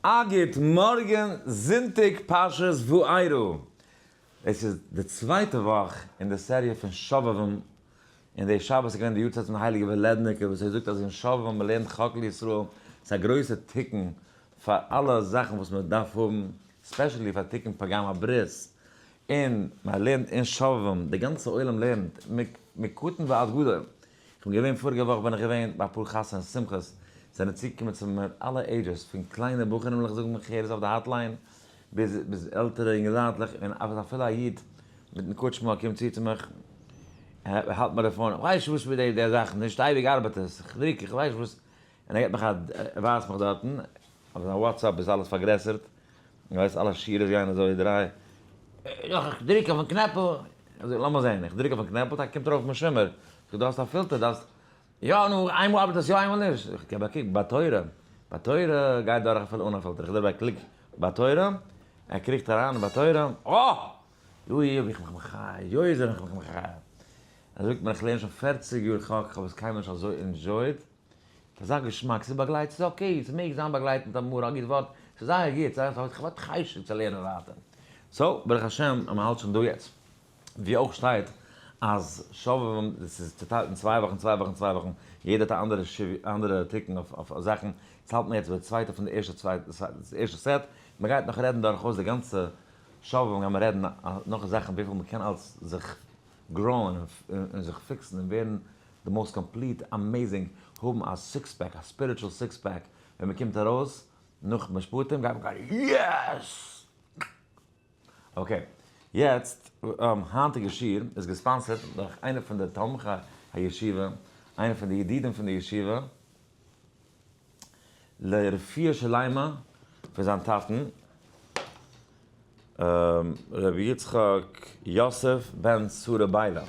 א גוט מארגן, זונטאג פרשת וארא. דאס איז די צווייטע וואך אין די סעריע פון שובבים, און די שבת איז געווען די יארצייט פון הייליגע וועלעדניקער וואס ער זאגט אז אין שובבים מען לערנט חק לישראל, ס'איז א גרויסע תיקון פאר אלע זאכן וואס מען דארף האבן, specially פאר תיקון פגם הברית, און מען לערנט אין שובבים, די גאנצע עולם לערנט, מקטן ועד גדול. כ'בין געווען פאריגע וואך בין איך געווען ביי אפאר חתונות שמחות, זענען צוגעקומען צו מיר אלע ages, פון קליינע בחורים'לעך זאגן מיך הער עס אויף די hotline, ביז ביז עלטערע אינגעלייטלעך, און אפילו א איד מיטן קוטשמע קומט צו צו מיך, ער האלט מיר די phone, איך ווייס נישט וואס מיט די זאכן, נישט אייביג ארבעט עס, איך דריק איך ווייס וואס, און ער געבט מיך א, ער ווייזט מיך דארטן, אויף זיין WhatsApp איז אלעס פארגרעסערט, דו ווייסט אלע שורות גייען אזוי דריי, איך דריק אויפן קנעפל, אזוי לאמיר זען, איך דריק אויפן קנעפל, טאקע קומט ארויף משומר, זאג דו האסט א פילטער דארפסט, יא נו איינמאל ארבעט עס יא איינמאל נישט, איך געב א קוק בתורה, בתורה גייט דורך אפילו אן א פילטער, איך דריק א קליק בתורה, ער קריכט אריין אין בתורה, אה! יוי האב איך מיך מחיה, יוי איז ער מיך מחיה, ער זאגט מיר איך לערן שוין פערציג יאר חק, איך האב עס קיינמאל נישט אזוי enjoyed, ס'איז אזא געשמאק, ס'איז באגלייט, ס'איז okay, ס'מעג זיין באגלייט מיט א מאל א גוט ווארט, ס'איז זייער גוט, זייער ס'האט כ'האב חשק צו לערנען ווייטער. so, ברוך השם אז מ'האלט שוין דא יעצט. ווי אויך שטייט אז שובבים, דאס איז צוטיילט אין צוויי וואכן, צוויי וואכן, צוויי וואכן, יעדער האט א אנדערע אנדערע תיקון אויף אויף זאכן, יעצט האלט מען יעצט ביי די צווייטע פון די ערשטע צוויי די ערשטע set, מ'גייט נאך רעדן דורכאויס די גאנצע שובבים גיימער רעדן נאך זאכן וויפיל מ'קען אלס זיך grow ען און זיך fix ן און ווערן די most complete amazing האבן א six pack א spiritual six pack ווען מען קומט ארויס נאך משפטים גייט מען גיין yes! okay יעצט היינטיגע שיעור איז גע sponsor ט דורך איינע פון די תומכי הישיבה איינע פון די ידידים פון די ישיבה לרפואה שלימה פון זיין טאטן רבי יצחק יוסף בן שרה ביילא.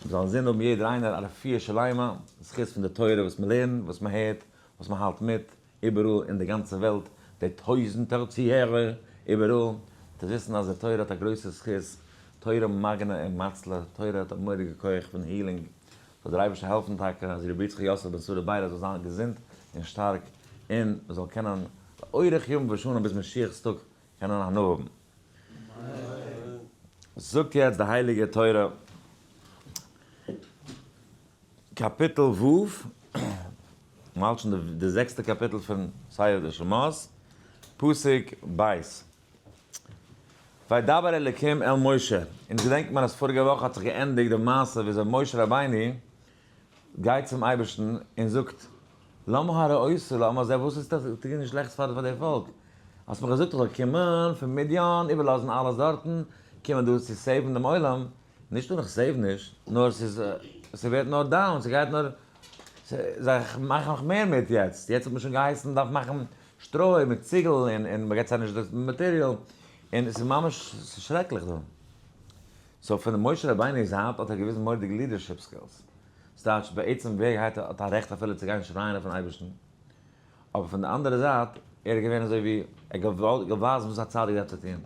מ'זאל אינזין האבן יעדער איינער א רפואה שלימה, זכות פון די תורה וואס מ'לערנט, וואס מ'הערט, וואס מ'האלט מיט, איבעראל אין די גאנצע וועלט, די טויזענטער צוהערער איבעראל, צו וויסן אז די תורה האט א גרויסע זכות, תורה מגנה און מצלה, תורה האט א מורא'דיגע כח פון healing, זאל דער אייבערשטער העלפן טאקע אז רבי יצחק יוסף בן שרה ביילא זאל זיין געזונט און שטארק, און מ'זאל קענען לאורך ימים ושנים ביז משיח'ס טאג קענען הנאה האבן. זאגט יעצט די הייליגע תורה, קאפיטל ו', מ'האלט שוין די זעקסטע קאפיטל פון ספר שמות, פסוק ב', וידבר אלקים אל משה, אונז געדענקט מען אז פאריגע וואך האט זיך געענדיגט די מעשה וויאזוי משה רבינו גייט צום אייבערשטן און זאגט, למה הרעותה לעם הזה, וואס איז דאס טון נישט שלעכטס פאר די פאלק? האסט מיך געזאגט איך זאל קומען פון מדיין, איבערלאזן אלעס דארטן, קומען דא צו save ן דעם עולם, נישט נאר איך save נישט, נאר ס'איז, ס'ווערט נאר down, ס'גייט נאר, זיי מאכן נאך מער מיט יעצט, יעצט האט מען שוין געהייסן מ'דארף מאכן שטרוי מיט ציגל און און מ'געט זיי נישט די material, און ס'איז ממש, ס'איז שרעקליך דא. so פון משה רבינו'ס זייט האט ער געוויזן מורא'דיגע leadership skills. ס'טייטש בעצם ווער האט האט א רעכט אפילו צו גיין שרייען אויפן אייבערשטן? אבער פון די אנדערע זייט ער איז געווען אזוי ווי ער האט געוואלט ווייזן וואס א צדיק דארף צו טון.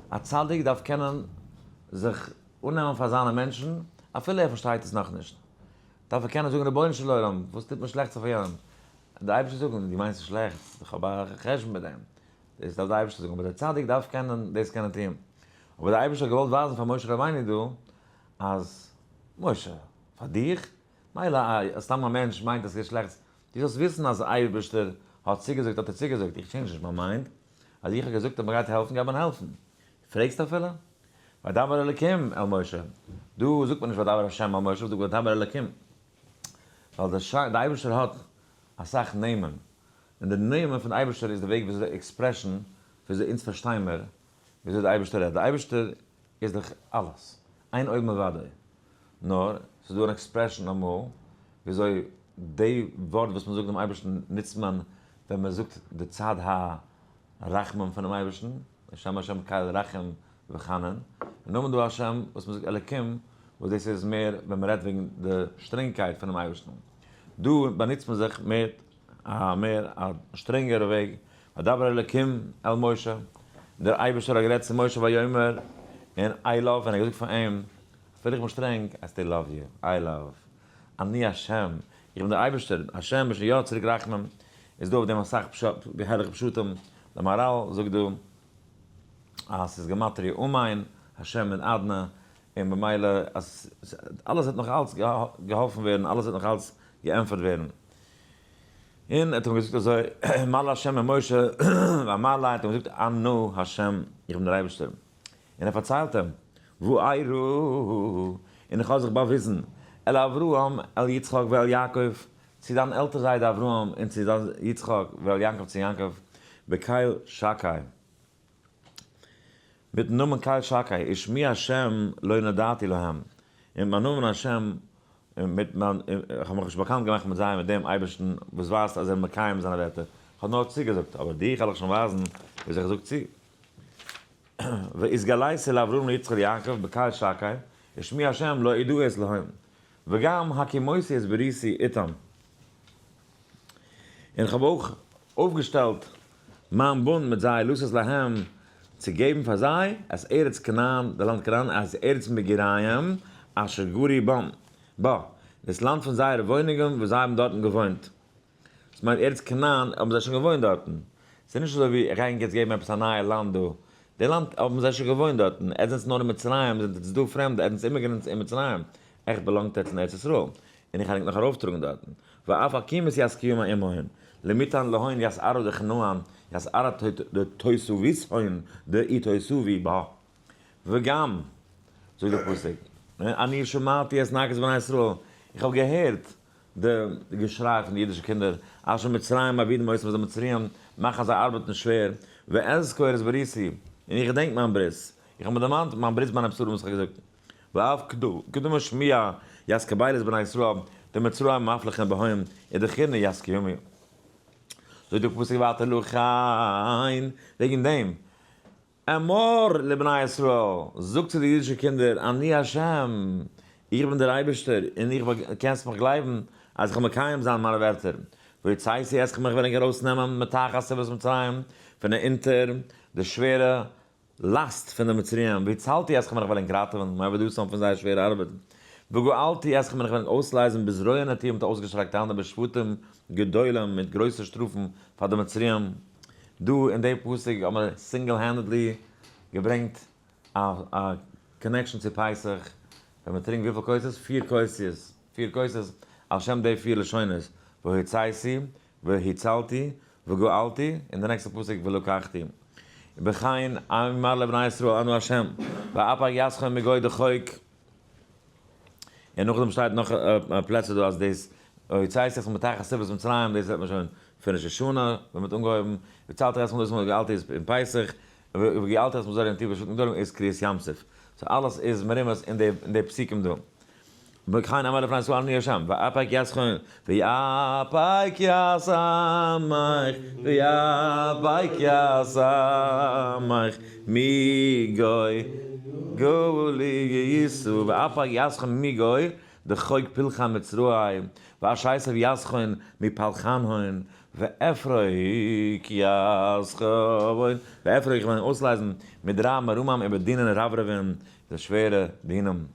א צדיק דארף קענען זיך אננעמען פאר זיינע מענטשן אפילו ער פארשטייט עס נאכנישט. דארף ער קענען זאגן רבונו של עולם וואס טוט מען שלעכטס אויף יענעם? דער אייבערשטער זאגן דו מיינסט שלעכטס? איך האב א חשבון מיט דעם. דאס דארף דער אייבערשטער זאגן אבער דער צדיק דארף קענען דאס קענען טון. אבער דער אייבערשטער האט געוואלט ווייזן פאר משה רבינו דא אז משה, פאר דיך? מילא א סתם א מענטש מיינט אז ס'איז שלעכטס, דו זאלסט וויסן אז אייבערשטער האט צוגעזאגט האט ער צוגעזאגט, איך change נישט מיין mind, אז איך האב געזאגט אז מ'גייט העלפן גייט מען העלפן. פרעגסט אפילו? וידבר אלקים אל משה, דא זאגט מען נישט וידבר השם אל משה, זאגט וידבר אלקים, ווייל די אייבערשטער האט אסאך נעמען, און די נעמען פון אייבערשטער איז די וועג וויאזוי די expression וויאזוי אונז פארשטיי מיר וויאזוי די אייבערשטער רעדט, די אייבערשטער איז דאך אלעס, אין עוד מלבדו, נאר ס'איז דא אן expression אמאל וויאזוי די ווארט וואס מ'זאגט דעם אייבערשטן נוצט מען ווען מ'זאגט די צד הרחמים פונעם אייבערשטן, שם השם קל רחום וחנון, און נאכדעם דא השם וואס מ'זאגט אלקים וואס דאס איז מער ווען מ'רעדט וועגן די שטרענגקייט פונעם אייבערשטן, דא באנוצט מען זיך מער א מער א שטרענגערע וועג, וידבר אלקים אל משה, דער אייבערשטער האט גערעדט צו משה ויאמר און I love, און ער האט געזאגט פאר אים, אפילו איך בין שטרענג, I still love you, I love, אני השם, איך בין דער אייבערשטער, השם איז שוין יא צוריק רחמים, איז דא אויף דעם אסאך הערליכע פשטים, דער מהרל זאגט דא אז ס'איז גמטריא אמן, השם און אדנא, און במילא אז אלעס וועט נאך אלץ געהאלפן ווערן, אלעס וועט נאך אלץ געענטפערט ווערן. און ער האט אים געזאגט אזוי, מה לה' אל משה, ואמר לה, ער האט אים געזאגט, אנא ה', איך בין דער אייבערשטער. און ער פארציילט אים, וארא, און איך האב זיך באוויזן, אל אברהם, אל יצחק ואל יעקב, צו דיין עלטער זיידע אברהם און צו דיין יצחק ואל יעקב צו יעקב, בקל שקי. מיטן נאמען קל שקי, ושמי השם לא נודעתי להם, און מיט מיין נאמען השם, און מיט מיין, איך האב מיך נישט באקאנט געמאכט מיט זיי, מיט דעם אייבערשטן וואס ווייזט אז ער איז מקיים זיינע ווערטער, איך האב נאר צוגעזאגט, אבער דיך וועל איך שוין ווייזן ווי אזוי איך זאג צו. ואתגליתי לאברהם ליצחק ליעקב בקל שקי, ושמי השם לא אודעתי להם, וגם הקימותי את בריתי אתם. און איך האב אויך אויפגעשטעלט מיין בונד מיט זיי, לתת להם, צו געבן פאר זיי, את ארץ כנען, די לאנד כנען, את ארץ מגוריהם, אשר גרו בם, בה, דאס לאנד פון זייערע וואוינונגען וואס זיי האבן דארטן געוואוינט. דאס מיינט ארץ כנען האבן זיי שוין געוואוינט דארטן. ס'איז נישט אזוי ווי איך גיי ענק יעצט געבן עפעס א נייע לאנד דא. די לאנד האבן זיי שוין געוואוינט דארטן. עטס זענטס נאר אין מצרים, זענט עטס דא פרעמדע, עטס זענטס immigrants אין מצרים. עכט באלאנגט עטס אין ארץ ישראל. און איך גיי ענק נאך ארויפטראגן דארטן. ואף הקימותי את קיומא עמהון, למיתן להון ית ארעא דכנען, ית ארעא דתותבית הון דאיתותבו בה. וגם, זאגט דער פסוק, אני שמעתי את נאקת בני ישראל, איך האב געהערט די געשריי פון די אידישע קינדער, אשר מצרים מעבידים אותם, וואס די מצריים מאכן זיי ארבעטן שווער, ואזכור את בריתי, און איך געדענק מיין ברית, איך האב מיר דערמאנט מיין ברית בין הבתרים וואס איך האב געזאגט, ואף כדמע שמיע ית קבילת בני ישראל, די מצריים מפליחין בהם, ודכירנא ית קיומי. זאגט דער פסוק ווייטער לכן, וועגן דעם, אמור לבני ישראל, זאג צו די אידישע קינדער, אני ה', איך בין דער אייבערשטער, און איך קענסט מיך גלייבן אז איך וועל מקיים זיין מיינע ווערטער, והוצאתי אתכם איך וועל ענק ארויסנעמען מתחת סבלות מצרים, פון אונטער די שווערע לאסט פון די מצריים, והצלתי אתכם און איך וועל ענק ראטעווען מעבדתם פון זייער שווערע ארבעט, וגאלתי אתכם און איך וועל ענק אויסלייזן בזרוע נטויה מיט אויסגעשטרעקטע האנט ובשפטים גדולים מיט גרויסע שטראפן פאר די מצריים. דא אין די פסוק האט מען single handedly געברענגט א connection צו פסח, ווען מען טרינקט וויפיל כוסות? פיר כוסות, פיר כוסות על שם די פיר לשונות, והוצאתי, והצלתי, וגאלתי, און די נעקסטע פסוק ולקחתי. ובכן אמר לבני ישראל אנא ה', ואפיק אתכם מגוי דחוק, און נאכדעם שטייט נאך פלעצער דא אז דאס הוצאתי אתכם מתחת סבלות מצרים, דאס רעדט מען שוין פון ראש השנה ווען מ'האט אנגעהויבן, והצלתי אתכם דאס וגאלתי איז אין פסח, וגאלתי אתכם בזרוע נטויה ובשפטים גדולים איז קריעת ים סוף. so אלעס איז מרומז אין די פסוקים דא. ובכן אמר לבני ישראל אני ה', ואפיק אתכם, ואפיק את עמך, ואפיק את עמך, מגוי גליות, ואפיק אתכם מגוי דחוק פלחן מצרים, ואשסף אתכון מפלחנהון, ואפרוק אתכון, ואפרוק איך וועל אויסלייזן מדרע מרומם ובדינין רברבין, די שווערע דינים.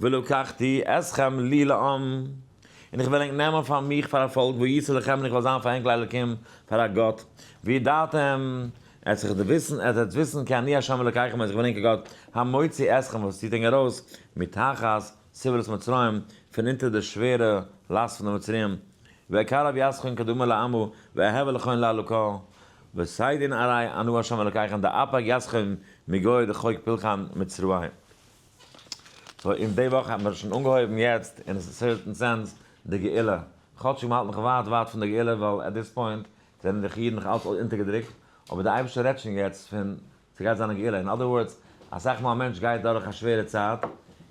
ולקחתי אתכם לי לעם, און איך וועל ענק נעמען פאר מיך פאר א פאלק, והייתי לכם און איך וועל זיין פאר ענק לאלקים, פאר א גאט, וידעתם, עטס זיך דערוויסן, עטס וועט וויסן, כי אני ה' אלקיכם, אז איך בין ענקער גאט, המוציא אתכם, וואס ציט ענק ארויס, מתחת סבלות מצרים, פון אונטער די שווערע לאסט פון די מצריים, ואקרב אתכון כדאמר לעמו, ואהוי לכון לאלקה, ותדעון ארי אנא ה' אלקיכם, דאפיק אתכם מגוי דחוק פלחן מצרים. so אין די וואך האט מען שוין אנגעהויבן יעצט אין certain sense די גאולה, כאטשיג מ'האלט נאך ווייט ווייט פון די גאולה ווייל at this point זענען די אידן נאך אלץ אונטערגעדרוקט, אבער די אייבערשטער רעדט שוין יעצט פון ס'גייט זיין א גאולה, in other words אסאך מאל א מענטש גייט דורך א שווערע צייט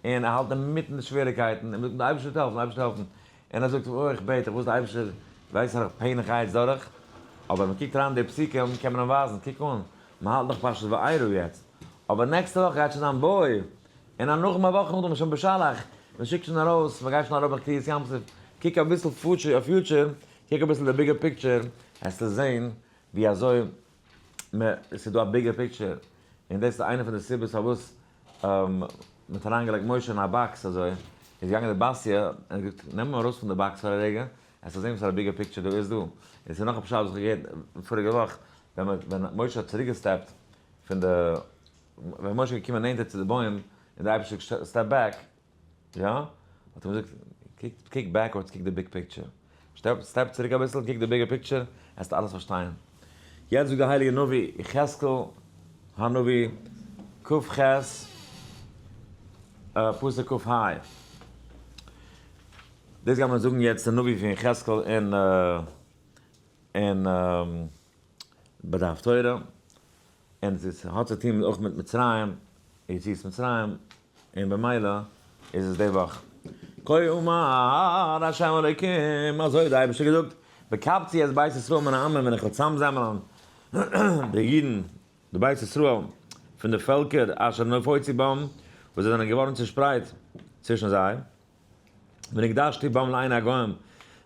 און ער האלט אינמיטן די שוועריקייטן און מ'זאגט די אייבערשטער וועט העלפן, די אייבערשטער וועט העלפן, און ער זאגט אוי איך בעט דיך וואס די אייבערשטער ווייסט וועלכע pain איך גיי יעצט דורך, אבער ווען מ'קוקט אריין אין די פסוקים קען מען אים ווייזן, קוק אן, מ'האלט נאך פרשת וארא יעצט, אבער נעקסטע וואך גייט שוין זיין בא, און א נאך א וואך נאכדעם איז שוין בשלח, מען שיקט שוין ארויס, מען גייט שוין אראפ ביי קריעת ים סוף, קוק אביסל future, קוק אביסל די bigger picture, העסטו זען ווי אזוי מען, עס איז דא א bigger picture, און דאס איז איינע פון די סיבות פארוואס מען האט אריינגעלייגט משה אין א box אזוי, איז געגאנגען די בתיה און געזאגט נעם אים ארויס פון די box פאר א רגע. עס איז זען וואס א bigger picture דא איז דא. און עס איז נאך א פשט וואס איך האב געהערט פאריגע וואך, ווען ווען משה האט צוריק גע step ט פון די, ווען משה איז געקומען נענטער צו די בוים, און די אייבערשטער step back, יא, האט ער געזאגט, קוק קוק backwards, קוק די big picture. Step step צוריק אביסל, קוק די bigger picture, וועסטו אלעס פארשטיין. יעצט זאגט דער הייליגער נביא יחזקאל הנביא כ ח פסוק כ ה. דאס גייט מען זאגן יעצט די נביא פון יחזקאל אין אין ביי די הפטורה, און עס האט צו טון אויך מיט מצרים, יציאת מצרים, און במילא איז עס די וואך. כה אמר ה' אלוקים, אזוי האט דער אייבערשטער געזאגט, בקבצי את בית ישראל מן העמים, ווען איך וועל צוזאמזאמלען די אידן, די בית ישראל, פון די פעלקער אשר נפוצו בם, וואס זיי זענען געווארן צעשפרייט צווישן זיי, ונקדשתי בם לעיני הגוים,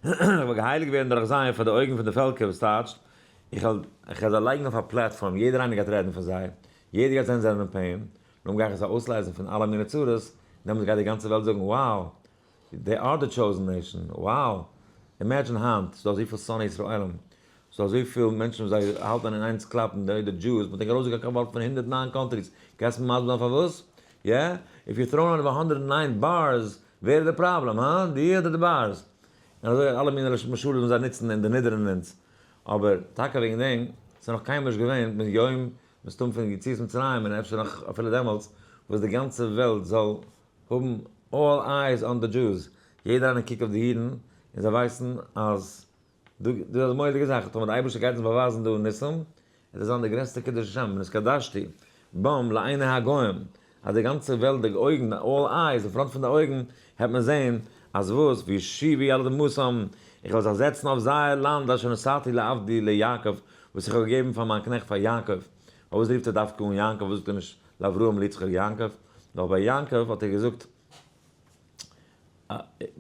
איך וועל געהייליגט ווערן דורך זיי פאר די אויגן פון די פעלקער, וואס טייטשט, איך וועל זיי לייגן אויף א platform, יעדער איינער גייט רעדן פון זיי, יעדער גייט זען זייערע pain, נאכדעם גיי איך זיי אויסלייזן פון אלע מיני צרות, דעמאלטס גייט די גאנצע וועלט זאגן, wow, they are the chosen nation, wow, imagine היינט, ס'איז דא אזויפיל שונאי ישראלים, ס'איז דא אזויפיל מענטשן וואס זיי האלטן אין איינס קלאפן, די די Jews, מ'האט ענק ארויסגעקאקט קיין ווארט פון 109 countries, קענסט מיר מסביר זיין פארוואס? יא? If you thrown out of 109 bars, ווער איז די פראבלעם, הא? די אדער די bars? און אזוי אלע מיני משלים וואס זיי נוצן און דערנידערן אונז. אבער טאקע וועגן דעם, ס'איז נאך קיינמאל נישט געווען מיום מסתם פון יציאת מצרים און אפשר נאך אפילו דעמאלטס, וואס די גאנצע וועלט זאל האבן all eyes on the Jews, יעדער איינער קוקט אויף די אידן און זיי ווייסן אז דא דא איז א מורא'דיגע זאך, טאמער די אייבערשטער גייט אונז באווייזן דא ניסים, וועט עס זיין די גרעסטע קידוש השם, ונתקדשתי בם לעיני הגוים, אז די גאנצע וועלט די אויגן, all eyes, אין front פון די אויגן, העט מען זען אז וואס, וישיבי על אדמתם, איך וועל זיך זעצן אויף זייער לאנד אשר נתתי לעבדי ליעקב, וואס איך האב געגעבן פאר מיין קנעכט פאר יעקב. פארוואס רופט ער דווקא אן יעקב, פארוואס זאגט ער נישט לאברהם ליצחק יעקב? ווייל ביי יעקב האט ער געזאגט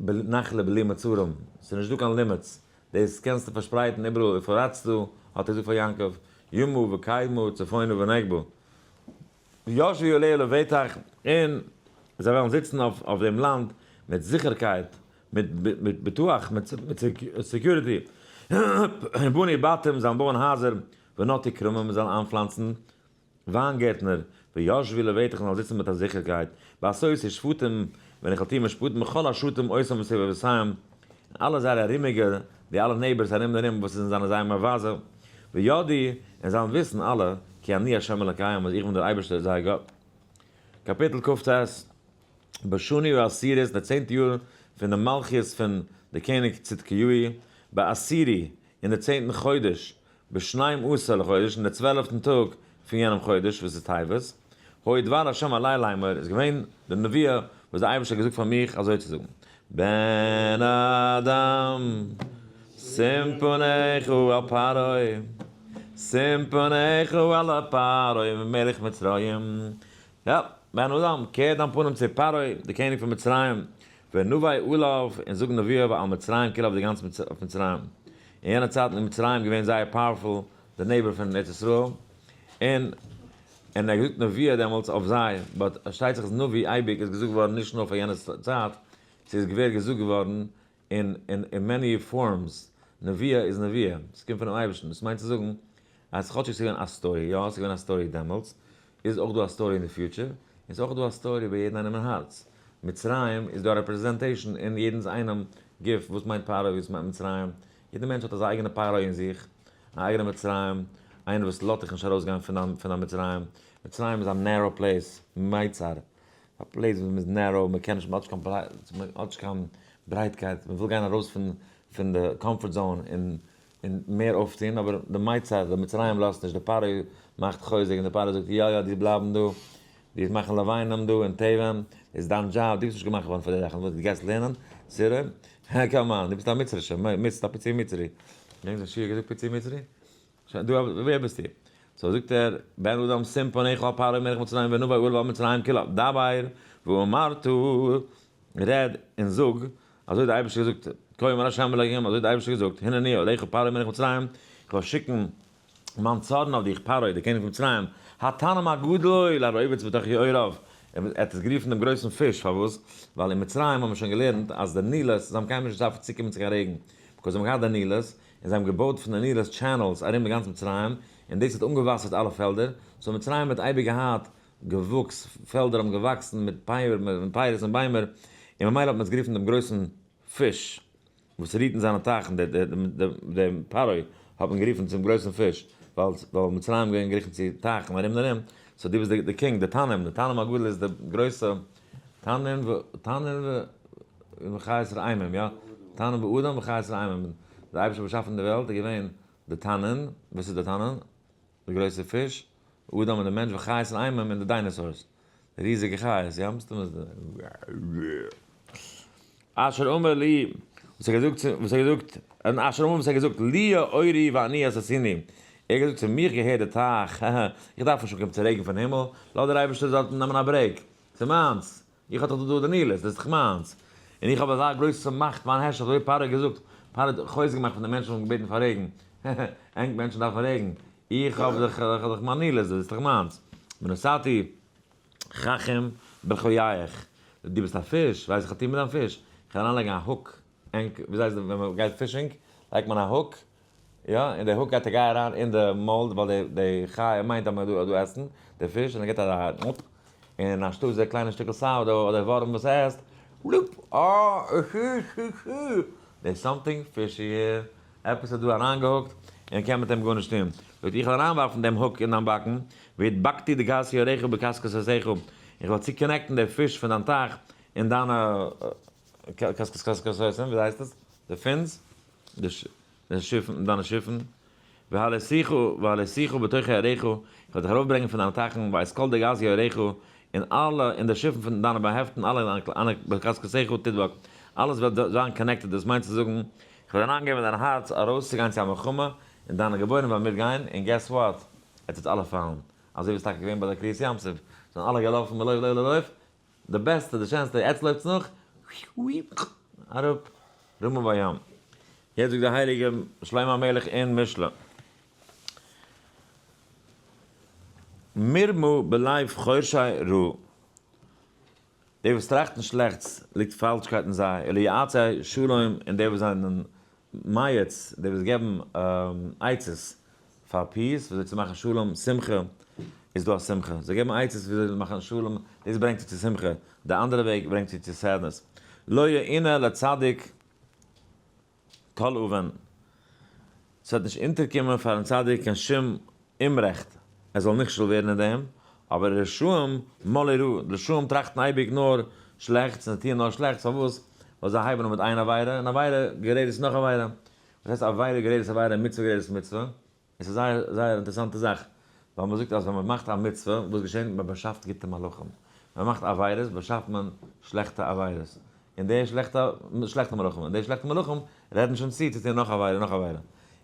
נחלה בלי מצרים, ס'איז נישט דא קיין limits, דאס קענסטו פארשפרייטן איבעראל, ופרצת האט ער געזאגט פאר יעקב, ימה וקדמה צפונה ונגבה, וישבו עליה לבטח, און זיי וועלן זיצן אויף דעם לאנד מיט זיכערקייט, מיט בטוח, מיט security, ובנו בתים, זיי וועלן בויען הייזער, ונטעו כרמים, זיי וועלן איינפלאנצן וויינגערטנער, וישבו לבטח זאלן זיצן מיט א זיכערקייט, בעשותי שפטים, ווען איך וועל טון משפטים בכל השוטים אותם מסביבותיהם, און אלע זייערע ארומיגע, די אלע neighbors ארום און ארום וואס זענען זיינע זייער מבזה, וידעו, און זאלן וויסן אלע, כי אני ה' אלקיהם, אז איך בין דער אייבערשטער זייער גאט. קאפיטל כט, בשנה העשירית, די צענטע יאר פון די מלכות פון די קעניג צדקיהו, בעשירי, אין די צענטן חודש, בשנים עשר לחודש, אין די צוועלפטן טאג פון יענעם חודש, וואס איז טבת, היה דבר השם אלי לאמור, איז געווען די נבואה וואס דער אייבערשטער האט געזאגט פאר מיך אזוי צו זאגן, בן אדם, שים פניך אל פרעה, שים פניך אל פרעה מלך מצרים, יא, בן אדם, קער דיין פנים צו פרעה, דער קעניג פון מצרים, ונבא אליו, און זאג נבואה על מצרים כולה אויף די גאנצע אויף מצרים. אין יענע צייטן איז מצרים געווען זייער powerful, די neighbor פון ארץ ישראל, און און ער האט געזאגט נבואה דעמאלטס אויף זיי, but פארשטייט זיך אז נביא אייביג איז געזאגט געווארן נישט נאר פאר יענע צייט, ס'איז געווער געזאגט געווארן אין אין many forms, נבואה איז נבואה, ס'קומט פונעם אייבערשטן, דאס מיינט צו זאגן אז כאטשיג ס'איז געווען א story, יא ס'איז געווען א story דעמאלטס, איז אויך דא א story אין די future, און ס'איז אויך דא א story ביי יעדן איינעם אין הארץ. מצרים איז דא א representation אין יעדנס איינעם גוף, וואס מיינט פרעה, וואס מיינט מצרים, יעדער מענטש האט אזא אייגענע פרעה אין זיך, א אייגענע מצרים, איינער וואס לאזט דיך נישט ארויסגיין פון דיין פון דיין מצרים, מצרים איז א narrow place, מיצר, א place וואס מ'איז narrow, מ'קען נישט, מ'האט נישט קיין מ'האט נישט קיין ברייטקייט, מ'וויל גיין ארויס פון פון די comfort zone און און מער אויפטון, אבער די מיצר, די מצרים לאזט נישט, די פרעה מאכט חוזק און די פרעה זאגט יא יא דו בלייבן דא, דו וועסט מאכן לבנים דא און תבן, דאס איז דיין דזשאב, דו ביסט נישט געמאכט געווארן פאר די זאכן, וואס דו גייסט לערנען סירוב, come on, דו ביסט א מצרישע, מיסט א פיצי מצרי, געדענקסט ווען שיע האט געזאגט פיצי מצרי? שוין דו ווער ביסטו? so זאגט ער, בן אדם שים פניך אל פרעה מלך מצרים ונבא אליו על מצרים כולה, דבר ואמרת, רעד און זאג, אזוי האט דער אייבערשטער געזאגט, כה אמר ה' אלוקים, אזוי האט דער אייבערשטער געזאגט, הנני אליך פרעה מלך מצרים, איך וועל שיקן מיין צארן אויף דיך פרעה דער קעניג פון מצרים, התנים הגדול הרובץ בתוך יאוריו, ער האט עס גערופן דעם גרויסן פיש, פארוואס? ווייל אין מצרים האט מען שוין געלערנט אז די נילוס, זיי האבן קיינמאל נישט געדארפט צוקומען צו קיין רעגן, because זיי האבן געהאט די נילוס, און זיי האבן געבויט פון די נילוס channels ארום די גאנצע מצרים, און דאס האט אנגעוואסערט אלע פעלדער, so מצרים האט אייביג געהאט געוואוקס, פעלדער האבן געוואקסן מיט פירות און ביימער, און ממילא האט מען עס גערופן דעם גרויסן פיש וואס רוהט אין זיינע טייכן, דעם פרעה האט מען גערופן צום גרויסן פיש, ווייל מצרים געווען גערופן צו טייכן ארום און ארום, so דו ביסט די king, די תנין, די תנין הגדול איז די גרויסע תנין ו תנין ו וחיות רעמים, יא, תנין ואדם וחיות רעמים, דער אייבערשטער האט באשאפן די וועלט איז געווען די תנין, וואס איז די תנין? די גרויסע פיש, אדם און די מענטש וחיות רעמים און די dinosaurs, די ריזיגע חיות, יא, מסתמא איז די. אשר אמר לי, וואס ער געזאגט צו, וואס ער געזאגט, און אשר אמר וואס ער געזאגט, לי יאורי ואני עשיתיני, ער האט געזאגט צו מיך געהערט די טייך, הע הע, איך דארף נישט אנקומען צו רעגן פון הימל, לאז דער אייבערשטער דארטן נעמען א break, ס'איז מיינס, איך האב דאך דא די נילוס, דאס איז דאך מיינס, און איך האב אזא גרויסע מאכט, מיין הערשאפט, אזוי האט פרעה געזאגט, פרעה האט חוזק געמאכט פון די מענטשן וואס האבן געבעטן פאר רעגן, הע הע, ענק מענטשן דארפן רעגן, איך האב דאך, איך האב דאך מיין נילוס, דאס איז דאך מיינס, ונתתי חכם בחייך, דו ביסט א פיש, ווייס איך האט טון מיט דיין פיש, איך וועל אריינלייגן א hook, ענק, ווי אזוי ווען מען גייט fishing לייגט מען א hook, יא, און די hook גייט א גיי אריין אין די מויל ווייל די חיה מיינט אז מען דא דא עסן די פיש און ער גיבט א אפ, און אנשטאט די קליינע שטיקל סאו אדער ווארעם וואס ער עסט, לופ, אה, there's something fishy here. עפעס איז דא אריינגעהוקט און קען מיט אים גארנישט טון. זאגט איך וועל אריינווארפן דעם hook אין דיין באקן, והדבקתי דגת יאורך בקשקשתך, איך וועל צוקאנעקטן די פיש פון דיין טייך אין דיינע קשקשתים, ווי הייסט עס? די fins? די שיפן, דיינע שיפן. והעליתיך והעליתיך בתוך יאורך, איך וועל דיך ארויפברענגען פון דיינע טייכן, ואת כל דגת יאורך, און אלע, און די שיפן פון דיינע באהעפטן, אלע בקשקשתך תדבק, אלעס וועט זיין connected, דאס מיינט צו זאגן, כ'וועל אריינגעבן אין דיין הארץ ארויסצוגיין צו א מלחמה, און דיינע גבורים וועלן מיטגיין, און guess what? עטס וועט אלע פאלן. אזוי ווי עס איז טאקע געווען ביי די קריעת ים סוף, זענען אלע געלאפן מלויף לויף לויף, די בעסטע, די שענסטע, עטס לויפטס נאך, אראפ, רמה בים. יעצט זאגט דער הייליגער שלמה המלך אין משלי, מרמה בלב חורשי רע. די וואס טראכטן שלעכטס, ליגט פאלשקייט אין זיי, וליועצי שלום, און די וואס זענען מייעץ, די וואס געבן עצות פאר peace, וויאזוי צו מאכן שלום, שמחה, איז דא א שמחה, זיי געבן עצות וויאזוי צו מאכן שלום, דאס ברענגט צו צו שמחה, די אנדערע וועג ברענגט צו צו sadness. לא יאונה לצדיק כל און. ס'וועט נישט אונטערקומען פאר'ן צדיק קיין שום אומרעכט, ער זאל נכשל ווערן אין דעם, אבער רשעים מלאו רע, די רשעים טראכטן אייביג נאר שלעכטס און זיי טוען נאר שלעכטס, פארוואס? ווייל זיי הייבן אן מיט איין עבירה, און עבירה גוררת נאך עבירה. וואס הייסט עבירה גוררת עבירה און מצוה גוררת מצוה? עס איז זייער זייער אינטערעסאנטע זאך, ווייל מען זאגט אז ווען מען מאכט א מצוה, וואס געשענט? מען באשאפט גוטע מלאכים. ווען מען מאכט עבירות, באשאפט מען שלעכטע עבירות. און די שלעכטע שלעכטע מלאכים, און די שלעכטע מלאכים רעדן שוין צו צו טון נאך עבירה און נאך עבירה.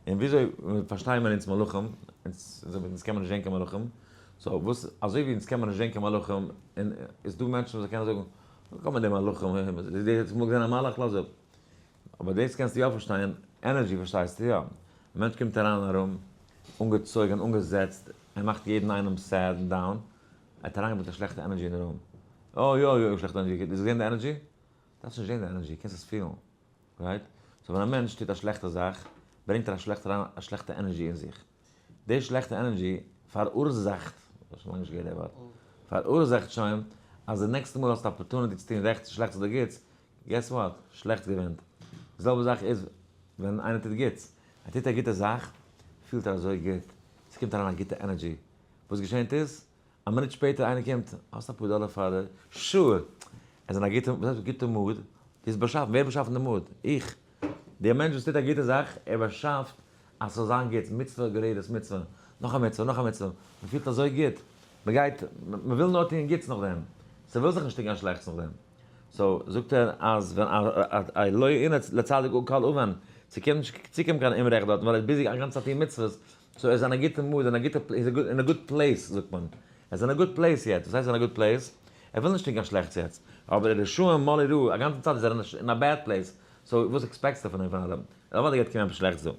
און וויאזוי פארשטייען מיר אונז מלאכים? אונז אונז קען מען נישט זען קיין מלאכים. so וואס, אזוי ווי אונז קען מען נישט זען קיין מלאכים, און איז דא מענטשן וואס קענען זאגן, ווי קומען די מלאכים? דו האסט אמאל געזען א מלאך? לאז אפ. אבער דאס קענסטו יא פארשטיין, energy פארשטייסטו יא. א מענטש קומט אריין אין א room, אנגעצויגען, אנגעזעצט, ער מאכט יעדן איינעם sad און down, ער האט אריינגעברענגט א שלעכטע energy אין די room. אה יא יא, שלעכטע energy, דו האסט געזען די energy? דארפסט נישט זען די energy, קענסט עס פילן. right? so ווען א מענטש טוט א שלעכטע זאך, ברענגט ער אריין א שלעכטע energy אין זיך. די שלעכטע energy פאראורזאכט, איך האב שוין לאנג נישט געהערט די ווארט, פאראורזאכט שוין אז די נעקסטע מאל האסטו opportunity צו טון רעכטס שלעכטס אדער גוטס, guess what? שלעכטס געווינט. די זעלבע זאך איז ווען איינער טוט גוטס. ער טוט א גוטע זאך, פילט ער אזוי גוט, עס קומט אריין א גוטע energy. וואס געשענט איז, א מינוט שפעטער איינער קומט, האסט אפאר דאלער פאר די, sure! ער איז אין א גוטע, וואס הייסט גוטע mood? דו האסט באשאפן, ווער האט באשאפן די mood? איך. דער מענטש וואס טוט א גוטע זאך, ער באשאפט אז ס'זאל זיין גוט, מצוה גוררת מצוה, נאך א מצוה, נאך א מצוה, מען פילט אזוי גוט, מען גייט, מען וויל נאר טון גוטס נאכדעם, ס'וויל זיך נישט טון קיין שלעכטס נאכדעם. so זאגט ער אז ווען א לא יאונה לצדיק כל און, ס'קומט נישט צוקומען קיין אומרעכט דארטן ווייל ער איז busy א גאנצע צייט טון מצוות, so ער איז אין א גוטע mood, אין א גוטע, אין א good place זאגט מען, ער איז אין א good place יעצט, וואס הייסט אין א good place? ער וויל נישט טון קיין שלעכטס יעצט, אבער רשעים מלאו רע, א גאנצע צייט איז ער אין א bad place, so וואס עקספעקטסטו פון אים פון אדם? אוודאי גייט קומען עפעס שלעכטס דא.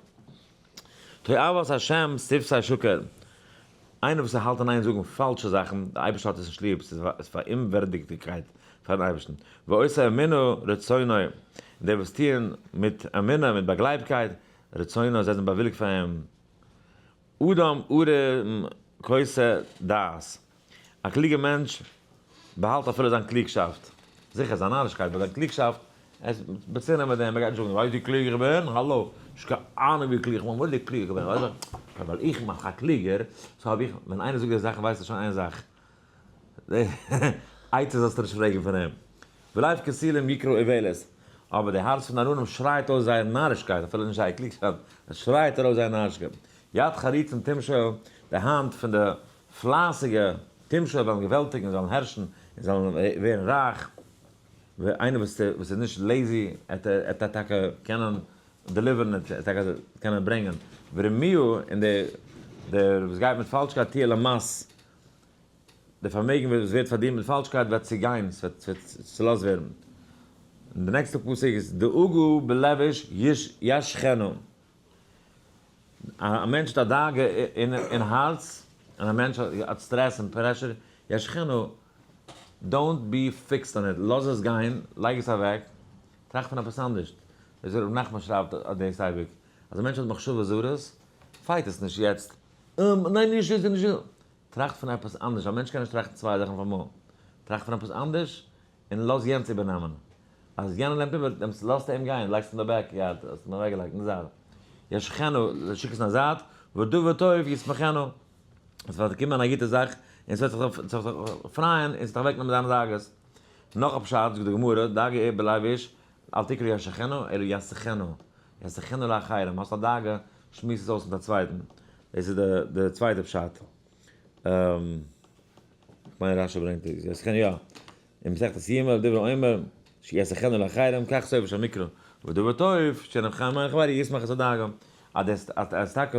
תועבת השם שפתי שקר, איינער וואס האלט אין איין זאגן פאלשע זאכן, דער אייבערשטער האט עס נישט ליב, ס'איז פאראומווערדיגקייט פארן אייבערשטן. ועושה אמונה רצונו, די וואס טוען מיט אמונה, מיט באגלייבקייט, רצונו, זיי זענען באוויליגט פאר אים. אדם ערום כוסה דעת, א קלוגער מענטש באהאלט אפילו זיין קלוגשאפט, זיכער זיין נארישקייט, but זיין קלוגשאפט, ער איז בצנעה מיט דעם, ער גייט נישט זאגן, ווייסט ווי קלוג איך בין? האלא, נישט קיין אהנונג ווי קלוג איך בין, מורא'דיג קלוג איך בין, ווייסט וואס? ווייל איך מאך א קלוגער, so האב איך, ווען איינער זאגט די זאכן ווייסט ער שוין איין זאך, עצה זאלסטו נישט פרעגן פון אים. ולב כסילים יקרא איוולת, אבער די הארץ פון נאראנים שרייט אויס זייער נארישקייט, אפילו נישט זייער קלוגשאפט, עס שרייט ארויס זייער נארישקייט. יד חריצים תמשול, די האנט פון די פלייסיגע תמשול וועלן געוועלטיגן, זאלן הערשן און זאלן ווערן רייך. איינער וואס איז נישט lazy, עט ער טאקע קענען deliver ן, עט ער טאקע קענען ברענגען. ורמיה, און דער וואס גייט מיט פאלשקייט תהיה למס, די פארמעגן וואס ווערט פארדינט מיט פאלשקייט וועט צוגיין, עס וועט צולאזט ווערן. און די נעקסטע פסוק איז דאגה בלב איש ישחנו. א מענטש האט א דאגה אין הארץ, און א מענטש האט סטרעס און pressure, ישחנו, don't be fixed on it, לאז עס גיין, לייג עס אוועק, טראכט פון עפעס אנדערש. אזוי ר' נחמן שרייבט דאס אייביג, אז א מענטש האט מחשבות זרות, fight עס נישט יעצט, ניין נישט דאס נישט דאס, טראכט פון עפעס אנדערש, א מענטש קען נישט טראכטן צוויי זאכן אויף אמאל, טראכט פון עפעס אנדערש און לאז יענץ איבערנעמען, אז יענער נעמט איבער, דעמאלטס לאזטו אים גיין, לייגסט אין די back yard, האסט אים אוועקגעלייגט אין די זייט, ישחנו, שיק עס אין א זייט, ודבר טוב ישמחנו, עס וועט קומען א גוטע זאך, און עס וועט זיך פרייען, און עס וועט דיך אוועקנעמען דיינע דאגות. נאך א פשט, זאגט די גמרא, דאגה איבער לב איש, אל תקרא ישחנו, אלא ישחנו, ישחנו לאחרים, האסט א דאגה, שמועס עס אויס מיט א צווייטן. דאס איז די צווייטע פשט. כ'מיין רשי ברענגט עס, ישחנו יא. אין מסכת יומא, דברי אומר, שישחנו לאחרים, כך סופו של מקרא. ודבר טוב, שנב חיים מיין חבר, ישמח את הדאגה. אז אז טאקע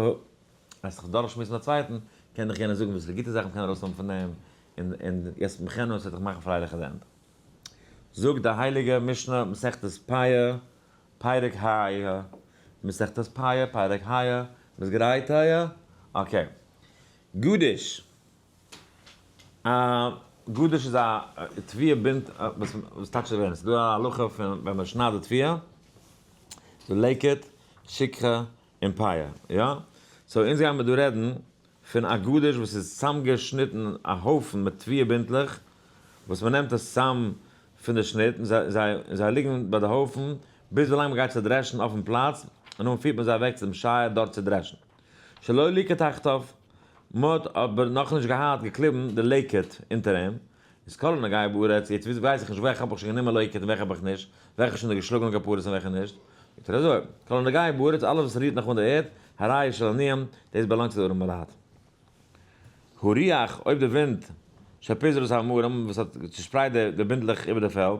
אז זיך דורכשמועסן מיט א צווייטן, קען דיך יענער זאגן וואס איז די גוטע זאכן מ'קען ארויסנעמען פון דעם, און ישמחנו, עס וועט דיך מאכן פרייליך אין די ענד. זאגט די הייליגע משנה מסכת פאה, פרק ה, מסכת פאה, פרק ה, מ'איז גרייט ה? okay. גדיש. א גדיש איז א תבואה בינט, וואס טייטש ווען? ס'איז דא א הלכה פון ווען מ'שניידט די תבואה, די לקט, שכחה, און פאה, יא? so אונז גיימיר דא רעדן פון א גדיש וואס איז צאמגעשניטן א הויפן מיט תבואה בינטלעך, וואס מ'נעמט עס צאם פון די שניט, און זיי ליגן ביי די הויפן ביז ווילאנג מ'גייט צו דרעשן אויפן פלאץ, און דאן פירט מען זיי אוועק צום שייער דארט צו דרעשן. שלא ליקט תחתיו, מ'האט אבער נאכנישט געהאט געקליבן די לקט אונטער אים, איז כל הנוגע בארץ, יעצט ווייס איך נישט וועלכע האב איך שוין גענומען לקט און וועלכע האב איך נישט, וועלכע איז שוין די געשלאגענע כפרות און וועלכע נישט, זאגט ער אזוי, כל הנוגע בארץ אלעס וואס רירט נאך אן די ערד, הרי של עניים, דאס באלאנגט צו די ארעמע לייט. הרוח, אויב די ווינט, שפיזר את המרים, וואס האט צושפרייט די בינטלעך איבער די פעלד, און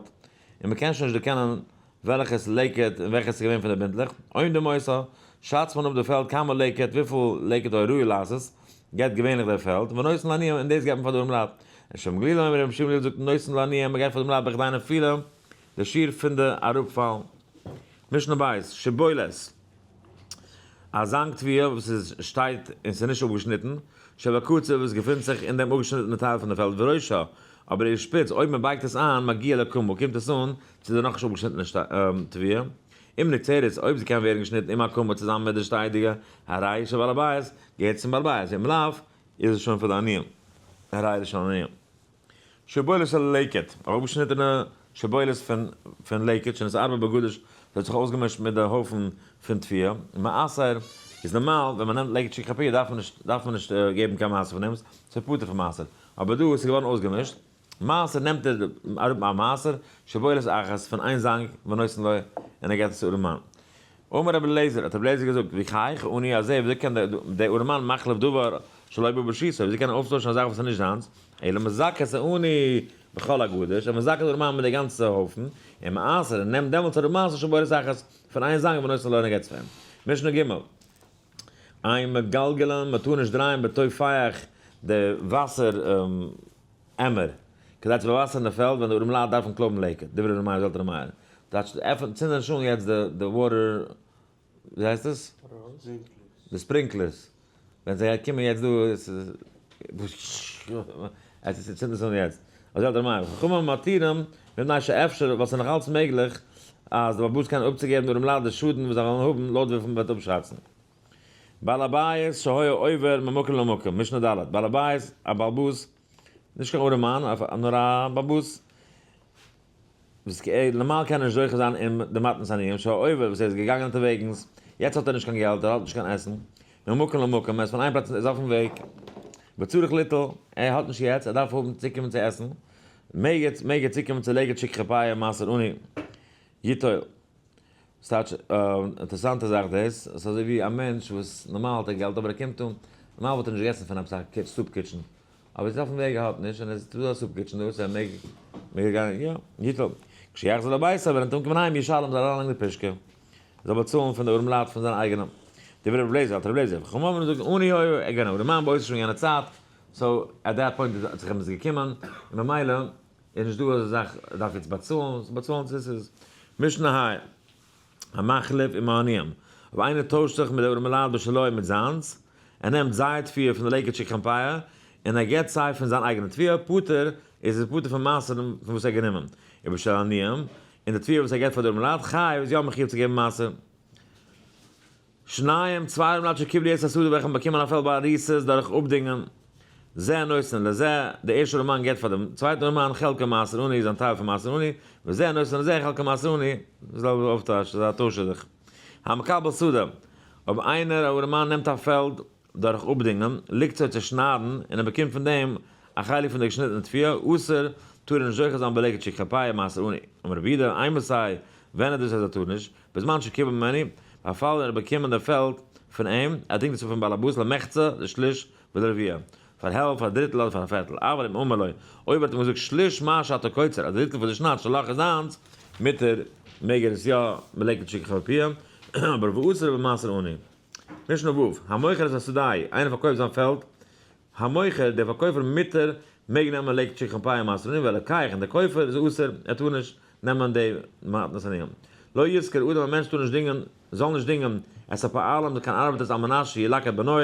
מען קען שוין נישט דערקענען וועלכע איז לקט און וועלכע איז געווען פון די בינטלעך, אומדין אותה, שאצט מען אפ די פעלד כמה לקט, וויפיל לקט הראוי לעשות, געבט געווענליך דער פעלד, ונותן לעניים, און דאס געבט מען פאר די ארעמעלייט. ר' שמעון גליל אומר, ר' שמעון גליל זאגט נותן לעניים, מען געבט פאר די ארעמעלייט בכדי נפילה, די שיעור פון די אראפפאל. משנה בית, שיבולת, א זאנג תבואה וואס איז שטייט און ס'איז נישט אפגעשניטן, שבקצה וואס געפינט זיך אין דעם אפגעשניטענע טייל פון די פעלד וראשה, אבער איר שפיץ, אויב מען בייגט עס איין, מגיע לקמה, קומט עס אן צו די נאכנישט אפגעשניטענע תבואה. אם נקצרת, אויב זי קען ווערן געשניטן עם הקמה צוזאמען מיט די שטייעדיגע, הרי של בעל הבית, געהערט צום בעל הבית, ואם לאו, איז עס שוין פאר די עניים, הרי של עניים. שיבולת של לקט, א אפגעשניטענע שיבולת פון לקט, שנתערבה בגדיש, וואס האט זיך אויסגעמישט מיט די הויפן פון תבואה, מעשר איז נארמאל ווען מען נעמט לקט שכחה פאה דארף מען נישט דארף מען נישט געבן קיין מעשר פון דעם, ס'איז פטור פון מעשר, אבער דא איז געווארן אויסגעמישט, מעשר נעמט ער אראפ א מעשר, שיבולת אחת פון איין זאנג ונותן לו און ער געבט עס צו ארעמאן. אמר רבי אליעזר, האט רבי אליעזר געזאגט, וכי העני הזה, וויאזוי קען דער ארעמאן מחליף דבר שלא בא ברשותו, וויאזוי קען ער אויפטוישן א זאך וואס איז נישט זיינס, אלא מזכה את העני בכל הגדיש, ער מזכה די ארעמאן מיט די גאנצע הויפן, און מעשר, און נעמט דעמאלטס אראפ מעשר שיבולת אחת פון איין זאנג ונותן לו און ער געבט עס פאר אים. משנה ג'. אין מגלגלין, מען טאר נישט דרייען בטופח די וואסער עמער, כדי צו באוואסערן די פעלד ווען די ארעמלייט דארפן קלויבן לקט, דברי ר' מאיר זאגט ר' מאיר, טייטש עפענט צינד נישט אן יעצט די water, ווי הייסט עס? די sprinklers, ווען זיי קומען יעצט דא עס צינד עס אן יעצט, אזוי האלט ר' מאיר, חכמים מתירים מפני שאפשר, ווייל ס'איז נאך אלץ מעגליך. אז די בעל הבית קען אפצוגעבן די ארעמעלייט די שאדן וואס זיי וועלן האבן לויט וויפיל מען וועט אפשאצן. בעל הבית שהיה עובר ממקום למקום, משנה ד', בעל הבית, א בעל הבית, נישט קיין ארעמאן, נאר א בעל הבית, וואס נארמאל קען ער נישט זוכה זיין אין די מתנת עניים, שהיה עובר, וואס ער איז געגאנגען אונטערוועגנס, יעצט האט ער נישט קיין געלט, ער האט נישט קיין עסן, ממקום למקום, ער איז פון איין פלאץ, ער איז אויפן וועג, וצריך ליטול, ער האט נישט יעצט, ער דארף האבן צוקומען צו עסן, מעג ער מעג ער צוקומען צו לקט שכחה פאה מעשר עני יטול. ס'טייטש, אינטערעסאנטע זאך דאס, ס'איז אזוי ווי א מענטש וואס נארמאל האט ער געלט אבער ער קומט אן, נארמאל וואלט ער נישט געגעסן פון עפעס א soup kitchen, אבער איז אויפן וועג ער האט נישט און עס איז דא א soup kitchen דא so ער מעג מעג ער גיין יא יטול. כשיחזור הביתה ווען ער וועט אנקומען אהיים ישלם זאל אריינלייגן די פושקע, זאל באצאלן פון די ארעמלייט פון זיין אייגענע. דברי רבי אליעזר, האט רבי אליעזר, חכמים האבן געזאגט עני היה, ער געווען א ארעמאן באותו שוין יענע צייט, so at that point האט זיך אים עס געקומען, און ממילא איז נישט דא אזא זאך ער דארף יעצט באצאלן, ס'איז באצאלן צו ס'איז משנה ה' המחליף עם העניים, אויב איינער טוישט זיך מיט די ארעמעלייט בשלו מיט זיינס, ער נעמט זייער תבואה פון די לקט שכחה פאה, און ער געבט סיי פון זיין אייגענע תבואה, פטור, איז ער פטור פון מעשר פון וואס ער האט גענומען, ובשל העניים, און די תבואה וואס ער געבט פאר די ארעמעלייט, חייב, איז יא מחיוב צו געבן מעשר. שניים, צוויי ארעמעלייט שקיבלו את השדה וועלכע האבן באקומען א פעלד באריסות דורך אפדינגען, זה נותן לזה, דער ערשטער ארעמאן געבט פאר דעם צווייטן ארעמאן חלקו מעשר עני, זיין טייל פון מעשר עני, וזה נותן לזה חלקו מעשר עני, די זעלבע אויפטייטש, ס'איז א טויש זיך. המקבל שדה, אויב איינער א ארעמאן נעמט א פעלד דורך אפדינגען, לקצור צו שניידן, און ער באקומט פון דעם א חלק פון די געשניטענע תבואה, אסור, טאר ער נישט זוכה זיין בלקט שכחה פאה מעשר עני. אמר רבי יהודה, אימתי, ווען איז דאס אז ער טאר נישט? בזמן שקיבל ממנו, ביי פאל ער האט באקומען די פעלד פון אים, ער דינגט עס אפ פון בעל הבית למחצה, לשליש, ולרביע, פאר העלפט, פאר א דריטל אדער פאר א פערטל, אבל אם אמר לו, אויב ער האט אים געזאגט שליש מה שאתה קוצר, א דריטל פון די שנייד שלך איז דיינס, מותר, מעג ער עס יא, בלקט שכחה פאה, אבער ואסור במעשר עני. משנה ו', המוכר את השדה, איינער פארקויפט זיין פעלד, המוכר, דער פארקויפער מותר, מעג נעמען לקט שכחה פאה מעשר עני, והלוקח, און דער קויפער איז אסור, ער טאר נישט נעמען די מתנת עניים. לא ישכור אדם, א מענטש טאר נישט דינגען, זאל נישט דינגען, את הפועלים, קיין ארבעטערס על מנת שילקט בנו,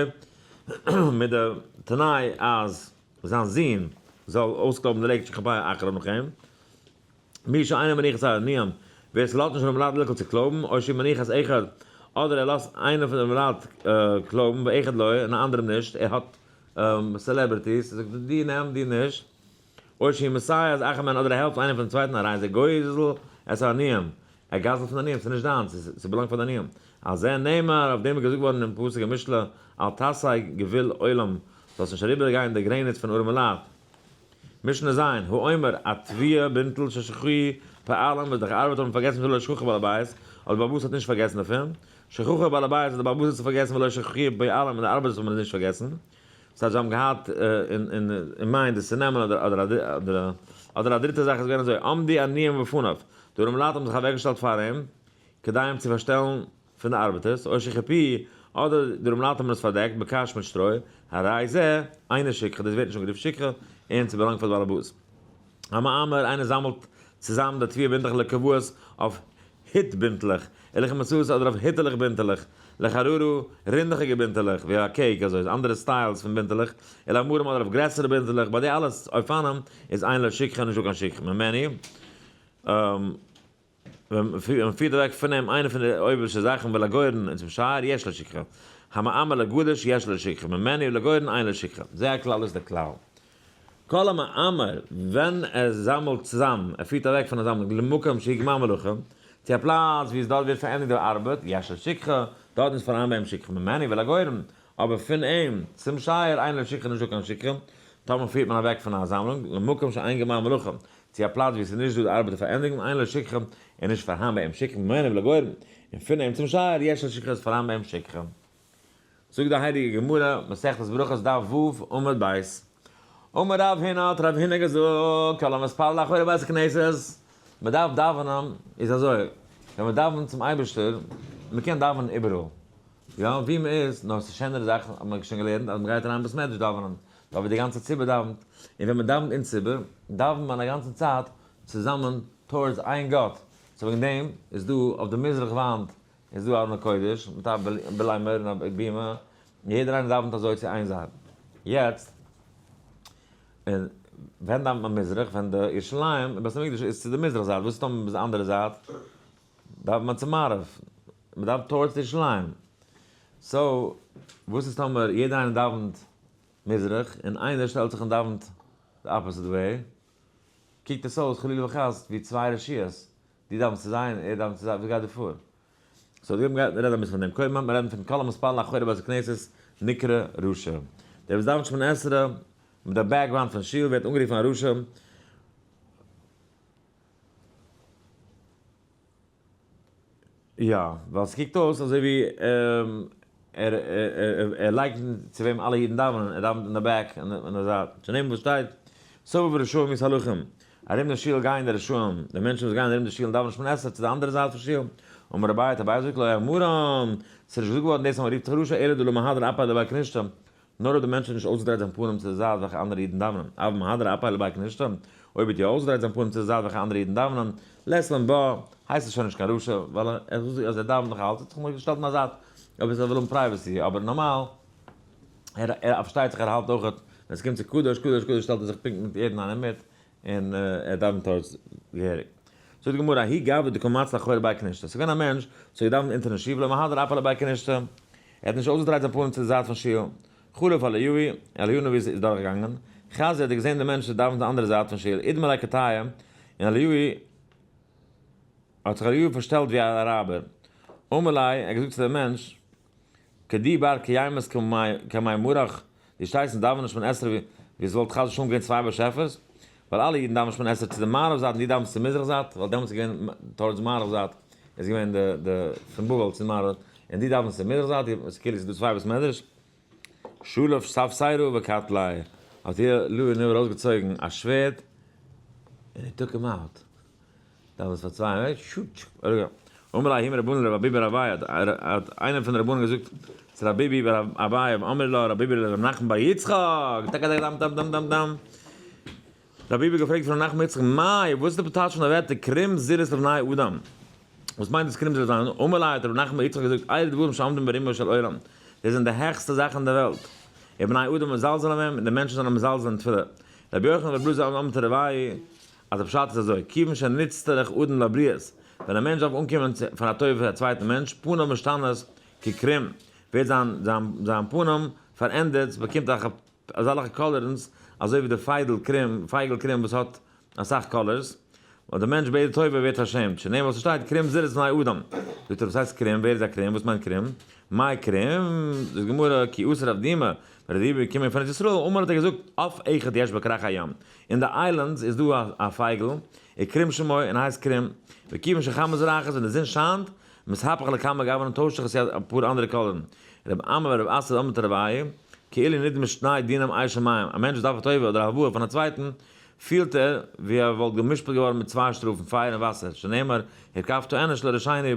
מיט די תנאי אז זיין זון זאל אויסקלויבן די לקט שכחה פאה אחריו נאך אים. מי שאינו מניח את העניים, ווער ס'לאזט נישט דעם מלאד ליקל צו קלויבן, או שהוא מניח את אחד, אדער ער לאזט איינעם פון די מלאד קלויבן, ואחד לא, און א אנדערעם נישט, ער האט celebrities, ער זאגט דו נעם דו נישט, או שהוא מסייע את אחד מהן, אדער ער העלפט איינעם פון דעם צווייטן הרי זה גוזל את העניים, ער גזל'ט פון די עניים, ס'איז נישט דיינס, ס'באלאנגט פאר די עניים. על זה נאמר, אויף דעם איז געזאגט געווארן אין פסוק אין משלי, אל תסיג גבול עולם, זאלסט נישט אריבערגיין די גרעניץ פון ארעמעלייט. משנה ז', האומר, א תבואה בינטל ששכחו פועלים וואס די ארבעטער האבן פארגעסן ולא שכחו בעל הבית, אבער דער בעל הבית האט נישט פארגעסן דערפון, שכחו בעל הבית אז דער בעל הבית האט עס פארגעסן ולא שכחו פועלים און די ארבעטערס האבן עס נישט פארגעסן, ס'הייסט זיי האבן געהאט אין mind עס צו נעמען אדער אדער א דריטע זאך איז געווען אזוי, עמדו עניים בפניו, די ארעמעלייט האבן זיך אוועקגעשטעלט פאר אים כדי אים צו פארשטעלן פון די ארבעטערס, או שחיפוהו, אדער די ארעמעלייט האבן עס פארדעקט בקש מיט שטרוי, הרי זה אינו שכחה, דאס ווערט נישט אנגערופן שכחה, און ס'באלאנגט פאר די בעל הבית. המעמר, איינער זאמלט צוזאם די תבואה בינטלעך לכבאות אויף היט בינטלעך, ולחמצות אדער אויף היטעלעך בינטעלעך, לחררה, רינדעכיגע בינטעלעך, ווי א cake אזוי, איז אנדערע styles פון בינטעלעך, ולעמרים אדער אויף גרעסערע בינטעלעך, ביי די אלע אופנים איז אין לו שכחה נישטא קיין שכחה, ממנו. ווען מען פירט אוועק פון אים איינע פון די אויבערשטע זאכן ולגורן און צום שייער יש לו שכחה, המעמר לגדש יש לו שכחה, ממנו ולגורן אין לו שכחה. זה הכלל דאס איז דער כלל. כל המעמר ווען ער זאמלט צוזאם, ער פירט אוועק פון א זאמלונג למקום שהוא גמר מלאכה, צו א פלאץ וואו עס דארט ווערט פארענדיגט די ארבעט, יש לו שכחה, דארטן איז פארהאן ביי אים שכחה, ממנו ולגורן, אבער פון אים צום שייער אין לו שכחה נישט דא קיין שכחה, טאמער פירט מען אוועק פון א זאמלונג למקום שאין גמר מלאכה, צו א פלאץ וואו עס איז נישט דא די ארבעט צו פארענדיגן, אין לו שכחה, איז נישט פארהאן ביי אים שכחה, ממנו ולגורן, און פון אים צום שייער, יש לו שכחה איז פארהאן ביי אים שכחה. זאגט די הייליגע גמרא, מסכת ברכות דף ו' עמוד ב', אמר רב הונא האט רב הונא געזאגט, כל המתפלל אחורי בית הכנסת, מען דארף דאווענען, איז אזוי, ווען מען דאווענט צום אייבערשטער, מען קען דאווענען איבעראל, יא, ווי מען איז, נאר ס'איז שענערע זאכן, האט מען שוין געלערנט, אז מען גייט אריין אין בית מדרש דאווענען, דארט ווי די גאנצע ציבור דאווענט, און ווען מען דאווענט אין ציבור, דאווענט מען א גאנצע צייט צוזאמען towards איין גאט, so וועגן דעם איז דא אויף די מזרח וואנט איז דא ארון הקודש מיט א בליימער און א בימה, און יעדער איינער דאווענט אזוי צו איין זייט. יעצט, און ווען דאווענט מען מזרח? ווען די ירושלים און בית המקדש איז צו די מזרח זייט, וואס איז טאמער ביז די אנדערע זייט? דאווענט מען צו מערב, מען דאווענט towards ירושלים. So, וואס איז טאמער יעדער איינער דאווענט מזרח, און איינער שטעלט זיך און דאווענט the opposite way, קוקט עס אויס חלילה וחס ווי צוויי רשויות, די דאווענסט צו זיין, ער דאווענט צו זיין, וואס גייט דא פאר? So די גמרא רעדט אביסל פון דעם, קודם מיר רעדן פון כל המתפלל אחורי בית הכנסת נקרא רשע. דער וואס דאווענט שמונה עשרה מיט די background פון שול ווערט אנגערופן א רשע. יא, ווייל ס'קוקט אויס אזוי ווי ער ער לייגט צו וועם אלע אידן דאווענען, ער דאווענט אין די back אין די זייט. שנאמר וואס שטייט, סביב רשעים יתהלכון, ארום די שול גייען די רשעים, די מענטשן וואס גייען ארום די שול און דאווענען שמונה עשרה צו די אנדערע זייט פון שול, אמר אביי האט אביי געזאגט לא אמרן, ס'איז נישט געזאגט געווארן דאס אז מ'רופט זיך רשע אלא דלא מהדר אפיה לבי כנישתא, נאר אויב די מענטש האט נישט אויסגעדרייט זיין פנים צו די זייט וועלכע אנדערע אידן דאווענען, אבל מהדר אפיה לבי כנישתא, אויב האט יא אויסגעדרייט זיין פנים צו די זייט וועלכע אנדערע אידן דאווענען, לית לן בה, הייסט עס שוין נישט קיין רשע, ווייל ער זאגט אז ער דאווענט נאך אלץ, ער האט זיך נאר געשטעלט אין א זייט, אויב ער וויל האבן privacy, אבער נארמאל, ער ער פארשטייט זיך ער האלט אויך ווען עס קומט צו קדוש קדוש קדוש שטעלט ער זיך פונקט מיט יעדן איינעם מיט, און ער דאווענט אויס געהעריג. זאגט די גמרא, ההוא גברא דקא מצלי אחורי בי כנישתא, ס'איז געווען א מענטש וואס האט געדאווענט אונטערן שול ולא מהדר אפיה לבי כנישתא, ער האט נישט אויסגעדרייט זיין פנים צו די זייט פון שול, חלף אליהו, אליהו הנביא איז דורך געגאנגען, חזייה האט ער געזען די מענטש וואס דאווענט די אנדערע זייט פון שול, אידמי ליה כטייעא, און אליהו האט זיך אליהו פארשטעלט ווי א אראבער, אמר ליה, ער האט געזאגט צו דעם מענטש, כדי בר קיימת כמי מרח, דו שטייסט און דאווענסט שמונה עשרה ווי עס וואלט חס ושלום געווען צוויי באשעפערס, ווייל אלע אידן דאווענען שמונה עשרה צו די מערב זייט און דו דאווענסט צו מזרח זייט, ווייל דעמאלטס איז געווען towards מערב זייט איז געווען די די פון בבל צו מערב, און דו דאווענסט צו מזרח זייט, איז כאילו ס'איז דא צוויי בית מדרש. שלף ספסיירא וקטליה, האט אליהו הנביא ארויסגעצויגן א שווערד און he took him out. דאווענסט פאר צוויי אמר ליה ההוא מרבנן לרבי בר אביי האט איינער פון די רבנים געזאגט צו רבי בר אביי אמר לה רבי בר לרב נחמן בר יצחק טאקע דם דם דם דם דם רבי בר געפרעגט פון רב נחמן בר יצחק מאי וואס איז די פאטייטש פון די ווערטער כרום זירוז לבני אדם וואס מיינט דאס כרום זירוז לבני אדם אמר ליה האט רב נחמן בר יצחק געזאגט אלו דברים שעומדים ברומו של עולם דאס זענען די העכסטע זאכן אין די וועלט ובני אדם מזלזלין בהם און די מענטשן זענען מזלזל אין תפילה רבי יוחנן ורבי אלעזר אמרו תרוייהו אז די פשט איז אזוי, כיוון שנצטרך אדם לבריות, ווען א מענטש דארף אנקומען צו פאר א טובה פאר א צווייטן מענטש, פניו משתנות ככרום, ווערט זיין זיין זיין פנים פארענדערט, ס'באקומט אזעלכע קאלערנס, אזוי ווי די פיידל כרום, פייגל כרום וואס האט אסאך colors, און די מענטש בעט די טובה ווערט פארשעמט, שנאמר וואס ס'שטייט כרום זרת בני אדם, זאגט ער וואס הייסט כרום, ווער איז א כרום, וואס מיינט כרום, מאי כרום, זאגט די גמרא כי אתא רב דימי, ווען רב דימי איז געקומען פון ארץ ישראל, אמר האט ער געזאגט, עוף אחד יש בכרך הים, אין די islands איז דא א פייגל, וכרום שמו, און הייסט כרום, וכיוון שחמה זורחת, ווען די זון שיינט, מתהפך לכמה גוונין טוישט זיך עס צו אפאר אנדערע קאלערן. רב אמי ורב אסי אמרי תרוייהו, כאילו נידון בשני דינים אש ומים, א מענטש וואס דארף א טובה אדער א הלוואה פון א צווייטן, פילט ער ווי ער וואלט גע'משפט געווארן מיט צוויי שטראפן, פייער און וואסער, שנאמר, הרכבת אנוש לראשנו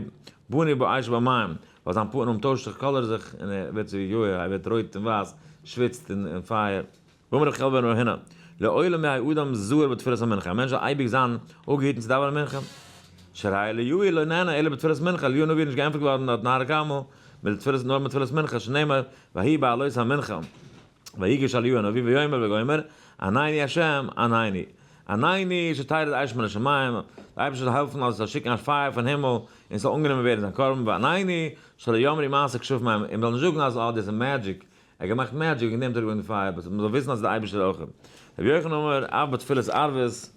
באנו באש ובמים, ווייל זיין פנים טוישט זיך color זיך און ער ווערט צו יוה, ער ווערט רויט און ווייס, שוויצט אין פייער. ואמר רבי חילבא בר הונא, לעולם יהא אדם זהיר בתפילת המנחה, א מענטש זאל אייביג זיין אפגעהיטן צו דאווענען מנחה. שהרי אליהו לא נענה אלא בתפילת מנחה, אליהו הנביא איז נישט געענטפערט געווארן דארט אין הר הכרמל מיט תפילת נאר מיט תפילת מנחה, שנאמר, ויהי בעלות המנחה, ויגש אליהו הנביא ויאמר וגומר, ענני השם, ענני. ענני שתרד אש מן השמים, דער אייבערשטער זאל העלפן אז עס זאל שיקן א פייער פון הימל און עס זאל אנגענומען ווערן זיין קרבן, וענני שלא יאמרו מעשה כשפים הם, און מען זאל נישט זאגן אז אה דאס איז magic, ער האט געמאכט magic און נעמט אראפ די פייער, but מען זאל וויסן אז ס'איז די אייבערשטער אויך. רבי יוחנן אמר, אף בתפילת ערבית,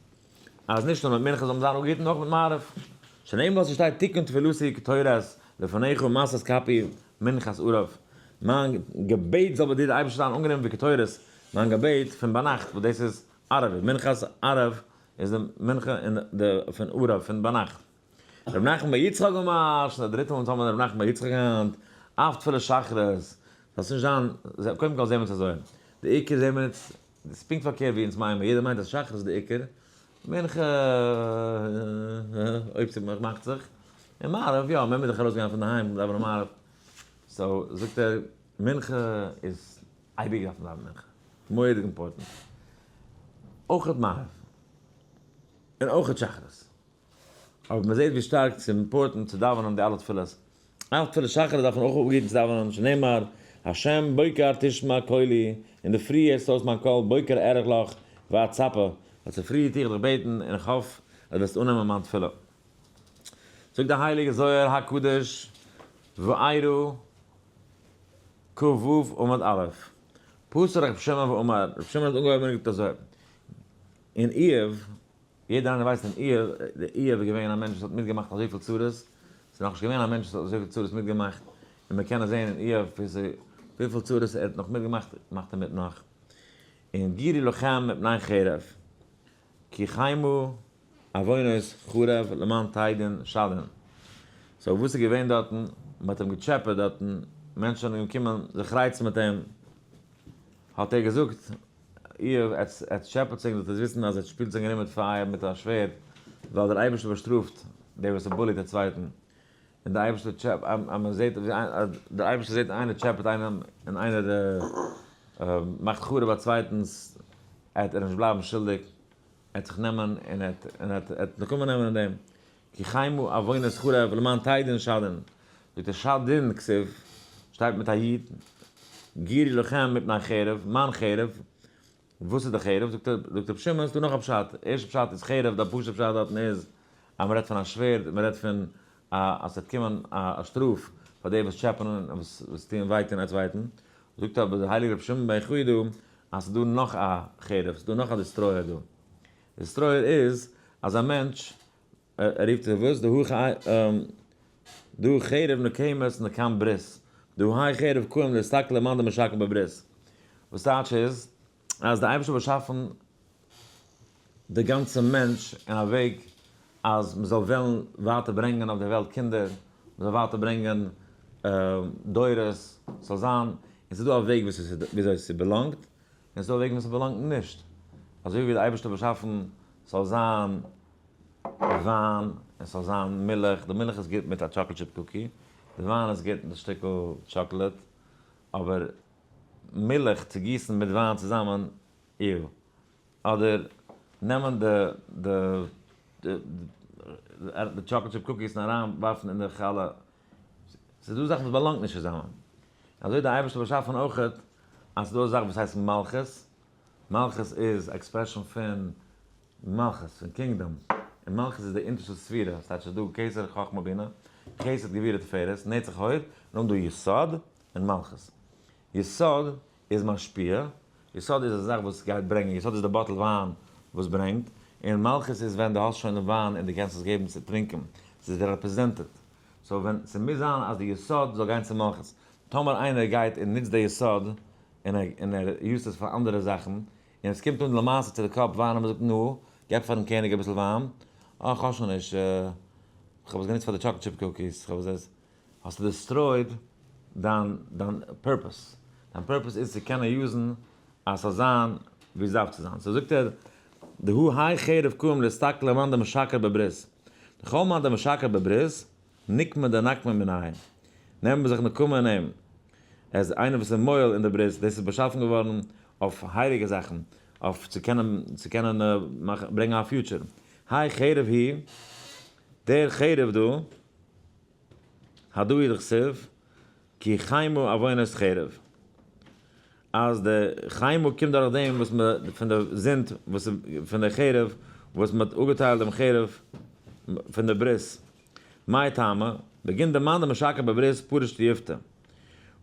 אז נישט נאר מיט מנחה זאל מען זיין אפגעהיטן אויך מיט מעריב. שנאמר וואס ס'שטייט תכון תפילתי קטורת לפניך משאת כפי מנחת ערב, מיין געבעט זאל ביי דיר די אייבערשטער זיין אנגענומען ווי קטורת, מיין געבעט פון ביינאכט וואס דאס איז ערב, מנחת ערב איז די מנחה אין די פון ערב פון ביינאכט. ר' נחמן בר יצחק אמר, שוין די דריטע מאל אונז האבן ר' נחמן בר יצחק היינט, אף תפילת שחרית, זאלסט נישט זיין, קודם כל זעהן מיר עס אזוי, די עיקר זעהן מיר אונז, ס'איז פונקט פארקערט ווי אונז מיינען מיר, יעדער מיינט אז שחרית איז די עיקר, מנחה אויב ס'מאכט זיך, און מעריב יא, מען מוז דאך ארויסגיין פון די היים דאווענען מעריב, so זאגט ער מנחה איז אייביג דארף מען דאווענען מנחה, מורא'דיג important, אויכעט מעריב, און אויכעט שחרית. אבער מען זעט ווי שטארק ס'איז important צו דאווענען די אלע תפילות. אף תפילת שחרית דארף מען אויך אפגעהיטן צו דאווענען, שנאמר, השם בוקר תשמע קולי, אינדערפרי הערסטו אויס מיין קול, בוקר אערך לך ואצפה, ווייל צופרי טו איך דיך בעטן און איך האף אז דו וועסט אננעמען מיין תפילה. זאגט דער הייליגער זוהר הקדוש, וארא כ ו עמוד א', פתח ר' שמעון ואמר, ר' שמעון האט אנגעהויבן און געזאגט אזוי, אין איוב, יעדער איינער ווייסט אין איוב, דער איוב איז געווען א מענטש וואס האט מיטגעמאכט אזויפיל צרות, ס'איז נאכנישט געווען א מענטש וואס האט אזויפיל צרות מיטגעמאכט, און מען קען עס זען אין איוב וויפיל צרות ער האט נאך מיטגעמאכט, מאכט ער מיט נאך. און גורו לכם מפני חרב, כי חמה עוונות חרב למען תדעון שדין. so וואס איז געווען דארטן? מען האט אים געטשעפעט דארטן, מענטשן זענען געקומען זיך רייצן מיט אים, האט ער געזאגט, איוב, עטס טשעפעט זיך, זאלט עטס וויסן אז עטס שפילט זיך ארום מיט פייער מיט א שווערד, ווייל דער אייבערשטער באשטראפט דער וואס bully ט א צווייטן, און דער אייבערשטער טשעפ, אז מען זעט ווי דער אייבערשטער זעט איינער טשעפעט איינעם און איינער מאכט חרוב א צווייטנס, עט ער נישט בלייבן שולדיג, עט זיך נעמען און עט און עט עט נקמה נעמען אין דעם, כי חמה עוונות חרב למען תדעון שדין, זאגט ער שדין כתיב, שטייט מיט א י', גורו לכם מפני חרב, מיין חרב, וואס איז די חרב? זאגט ער, זאגט רבי שמעון, ס'דא נאך א פשט, ערשטע פשט איז חרב, די פשוט'ע פשט דארטן איז אז מ'רעדט פון א שווערד, מ'רעדט פון א אז ס'וועט קומען א שטראף פאר די וואס טשעפענען און וואס טוען וויי טון א צווייטן, זאגט אבער דער הייליגער רבי שמעון בן יוחאי דא אז ס'דא נאך א חרב, ס'דא נאך א destroyer דא, destroyer איז אז א מענטש ער רופט זיך וואס? דהא חרב נוקמת נקם ברית, דהא האי חרב קאים לאסתכלא למאן דמשקר בברית. וואס טייטש איז, אז די אייבערשטער האט באשאפן די גאנצע מענטש אין א וועג אז מען זאל וועלן ווייטער ברענגען אויף די וועלט קינדער, מען זאל ווייטער ברענגען דורות, ס'זאל זיין, און ס'איז דא א וועג וויאזוי ס'באלאנגט, און ס'איז דא א וועג ווי ס'באלאנגט נישט. אזוי ווי די אייבערשטער האט באשאפן ס'זאל זיין וויין און ס'זאל זיין מילך, די מילך איז גוט מיט א chocolate chip cookie, די וויין איז גוט מיט א שטיקל טשאקלעד, אבער מילך צו גיסן מיט וויין צוזאמען, ew. אדער נעמען די די די chocolate chip cookies און אריין ווארפן אין די חלה, ס'איז דא זאכן וואס באלאנגט נישט צוזאמען. אזוי האט די אייבערשטער באשאפן אויכעט אז ס'איז דא א זאך וואס הייסט מלכות, מלכות איז expression פון מלכות, פון kingdom, און מלכות איז די אונטערשטע ספירה, ס'טייטש ס'איז דא כתר חכמה בינה, חסד גבורה תפארת, נצח הוד, נאכדעם דא יסוד און מלכות. יסוד איז משפיע, יסוד איז א זאך וואס גייט ברענגען, יסוד איז די bottle וויין וואס ברענגט, און מלכות איז ווען דו האסט שוין די וויין און דו קענסט עס געבן צו טרינקען, ס'איז די represented. so ווען ס'מוז זיין אז די יסוד זאל גיין צו מלכות. טאמער איינער גייט און נוצט די יסוד און ער use ט עס פאר אנדערע זאכן, און עס קומט אן למעשה צו די cup וויין און מען זאגט נו, געב פארן קעניג אביסל וויין, אה כ'האב שוין נישט, כ'האב עס גענוצט פאר די chocolate chip cookies, כ'האב עס, האסטו destroyed דיין דיין purpose, דיין purpose איז צו קענען use ן אז ס'זאל זיין ווי עס דארף צו זיין, so זאגט ער, דהא האי חרב קאים לאסתכלא למאן דמשקר בברית, דכל מאן דמשקר בברית, נקמה דנקמה מיניה, נעמט מען זיך נקמה אין אים, ער איז איינער וואס איז מועל אין די ברית, דאס איז באשאפן געווארן אויף הייליגע זאכן, אויף צו קענען צו קענען מאכן ברענגען א future. האי חרב היא, דער חרב דא, הדא הוא דכתיב, כי חמה עוונות חרב. אז די חמה קומט דורך דעם וואס מען פון די זינד וואס פון די חרב וואס מען האט אפגעטיילט דעם חרב פון די ברית. מאי טעמא? בגין דמאן דמשקר בברית פריש תיובתא.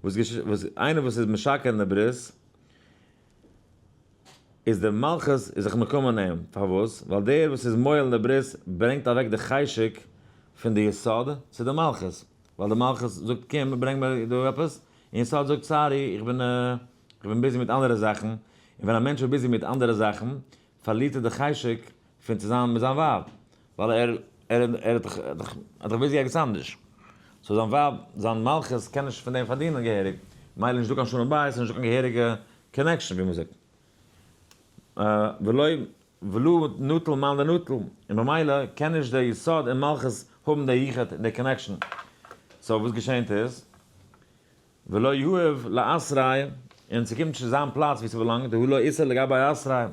וואס וואס איינער וואס איז משקר אין די ברית איז די מלכות איז זיך נקמה אין אים. פארוואס? ווייל דער וואס איז מועל אין די ברית ברענגט אוועק די חשק פון די יסוד צו די מלכות. ווייל די מלכות זאגט קום ברענג מיר דא עפעס, און יסוד זאגט sorry איך בין איך בין busy מיט אנדערע זאכן, און ווען א מענטש איז busy מיט אנדערע זאכן פארלירט ער די חשק פון צו זיין מיט זיין ווייב, ווייל ער ער ער האט דאך ער דאך busy ערגעץ אנדערש, so זיין ווייב זיין מלכות קען נישט פון דעם פארדינען געהעריג, מילא נישט דא קיין שלום בית, נישט דא קיין געהעריגע connection ווי מ'זאגט. ולא ולא נוטל מאן דנוטל, און במילא קען נישט דער יסוד און מלכות האבן דער יחוד און דער connection. so וואס געשענט איז, ולא יהיב לאתריה, און ס'קומט נישט צו זיין פלאץ ווי ס'באלאנגט, דהא לא אתער לגבי אתריה,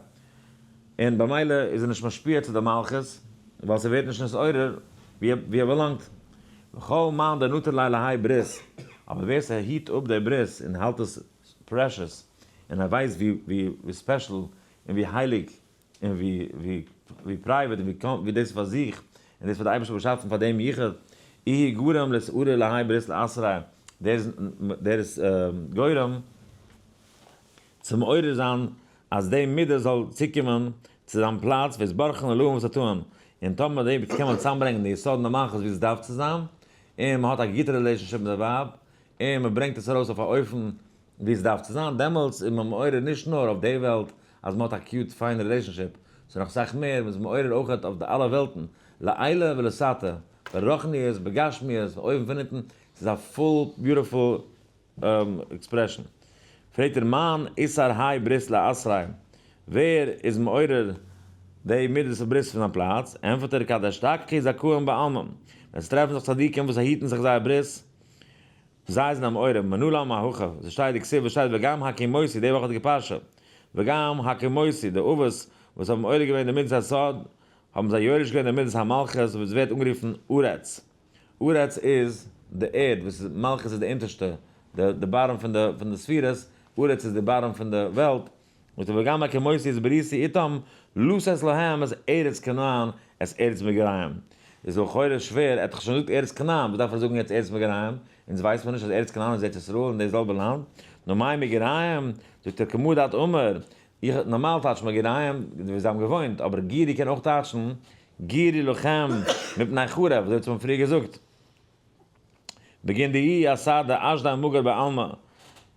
און במילא איז ער נישט משפיע צו די מלכות, ווייל ס'ווערט נישט נתעורר ווי ער באלאנגט. וכל מאן דנטר ליה להאי ברית, אבער ווער ס'היט אפ דער ברית און האלט עס precious, און ער ווייסט ווי special און ווי הייליג און ווי private און ווי דאס איז פאר זיך, און דאס האט דער אייבערשטער באשאפן פאר דעם יחוד. איהי גורם לאתעורר להאי ברית לאתריה, דער איז גורם צו מעורר זיין אז די מידה זאל צוקומען צו זיין פלאץ ויתברכן עילאין ותתאין, און טאמער די קען מען צוזאמברענגען די יסוד און די מלכות ווי עס דארף צו זיין, און מען האט א גוטע relationship מיט די ווייב, און מען ברענגט עס ארויס אויף א אופן ווי עס דארף צו זיין, דעמאלטס איז מען מעורר נישט נאר אויף די וועלט אז מען האט א cute פיינע relationship, ס'איז נאך סאך מער, מען איז מעורר אויך אויף די אלע וועלטן, לעילא ולתתא, ברוחניות, בגשמיות, אויבן פון אונטן, ס'איז א full beautiful expression. פרעגט ער מאן אתער האי ברית לאתריה, ווער איז מעורר די מידת הברית פון זיין פלאץ? ענטפערט ער כד אשתכחו זכאין בעלמא, ווען עס טרעפן זיך צדיקים וואס זיי היטן זיך זייער ברית, זיי זענען מעורר, מנא לן מהכא, עס שטייט די כתיב וואס שטייט וגם הקימותי, די וואכעדיגע פרשה, וגם הקימותי, די אבות וואס האבן מעורר געווען די מידת הסוד, האבן זיי יורש געווען די מידת המלכות וואס ווערט אנגערופן ארץ. ארץ איז די ערד, וואס איז מלכות איז די אונטערשטע, די bottom פון די פון די ספירות, ארץ איז די bottom פון די וועלט, וואס די וגם הקימותי את בריתי אתם, לתת להם את ארץ כנען את ארץ מגוריהם. איז לכאורה שווער, ער האט דאך שוין געזאגט ארץ כנען, וואס דארף ער זאגן יעצט ארץ מגוריהם? אונז ווייסט מען נישט אז ארץ כנען איז ארץ ישראל און די זעלבע לאנד? נו מאי מגוריהם? זאגט ער כמה דאת אמר, איך נארמאל טייטש מגוריהם ווי זיי האבן געוואוינט, אבער גורו קען אויך טייטשן גורו לכם מפני חרב, אזוי האט מען פריער געזאגט. בגין דאי אתר דאשדי מגור בעלמא,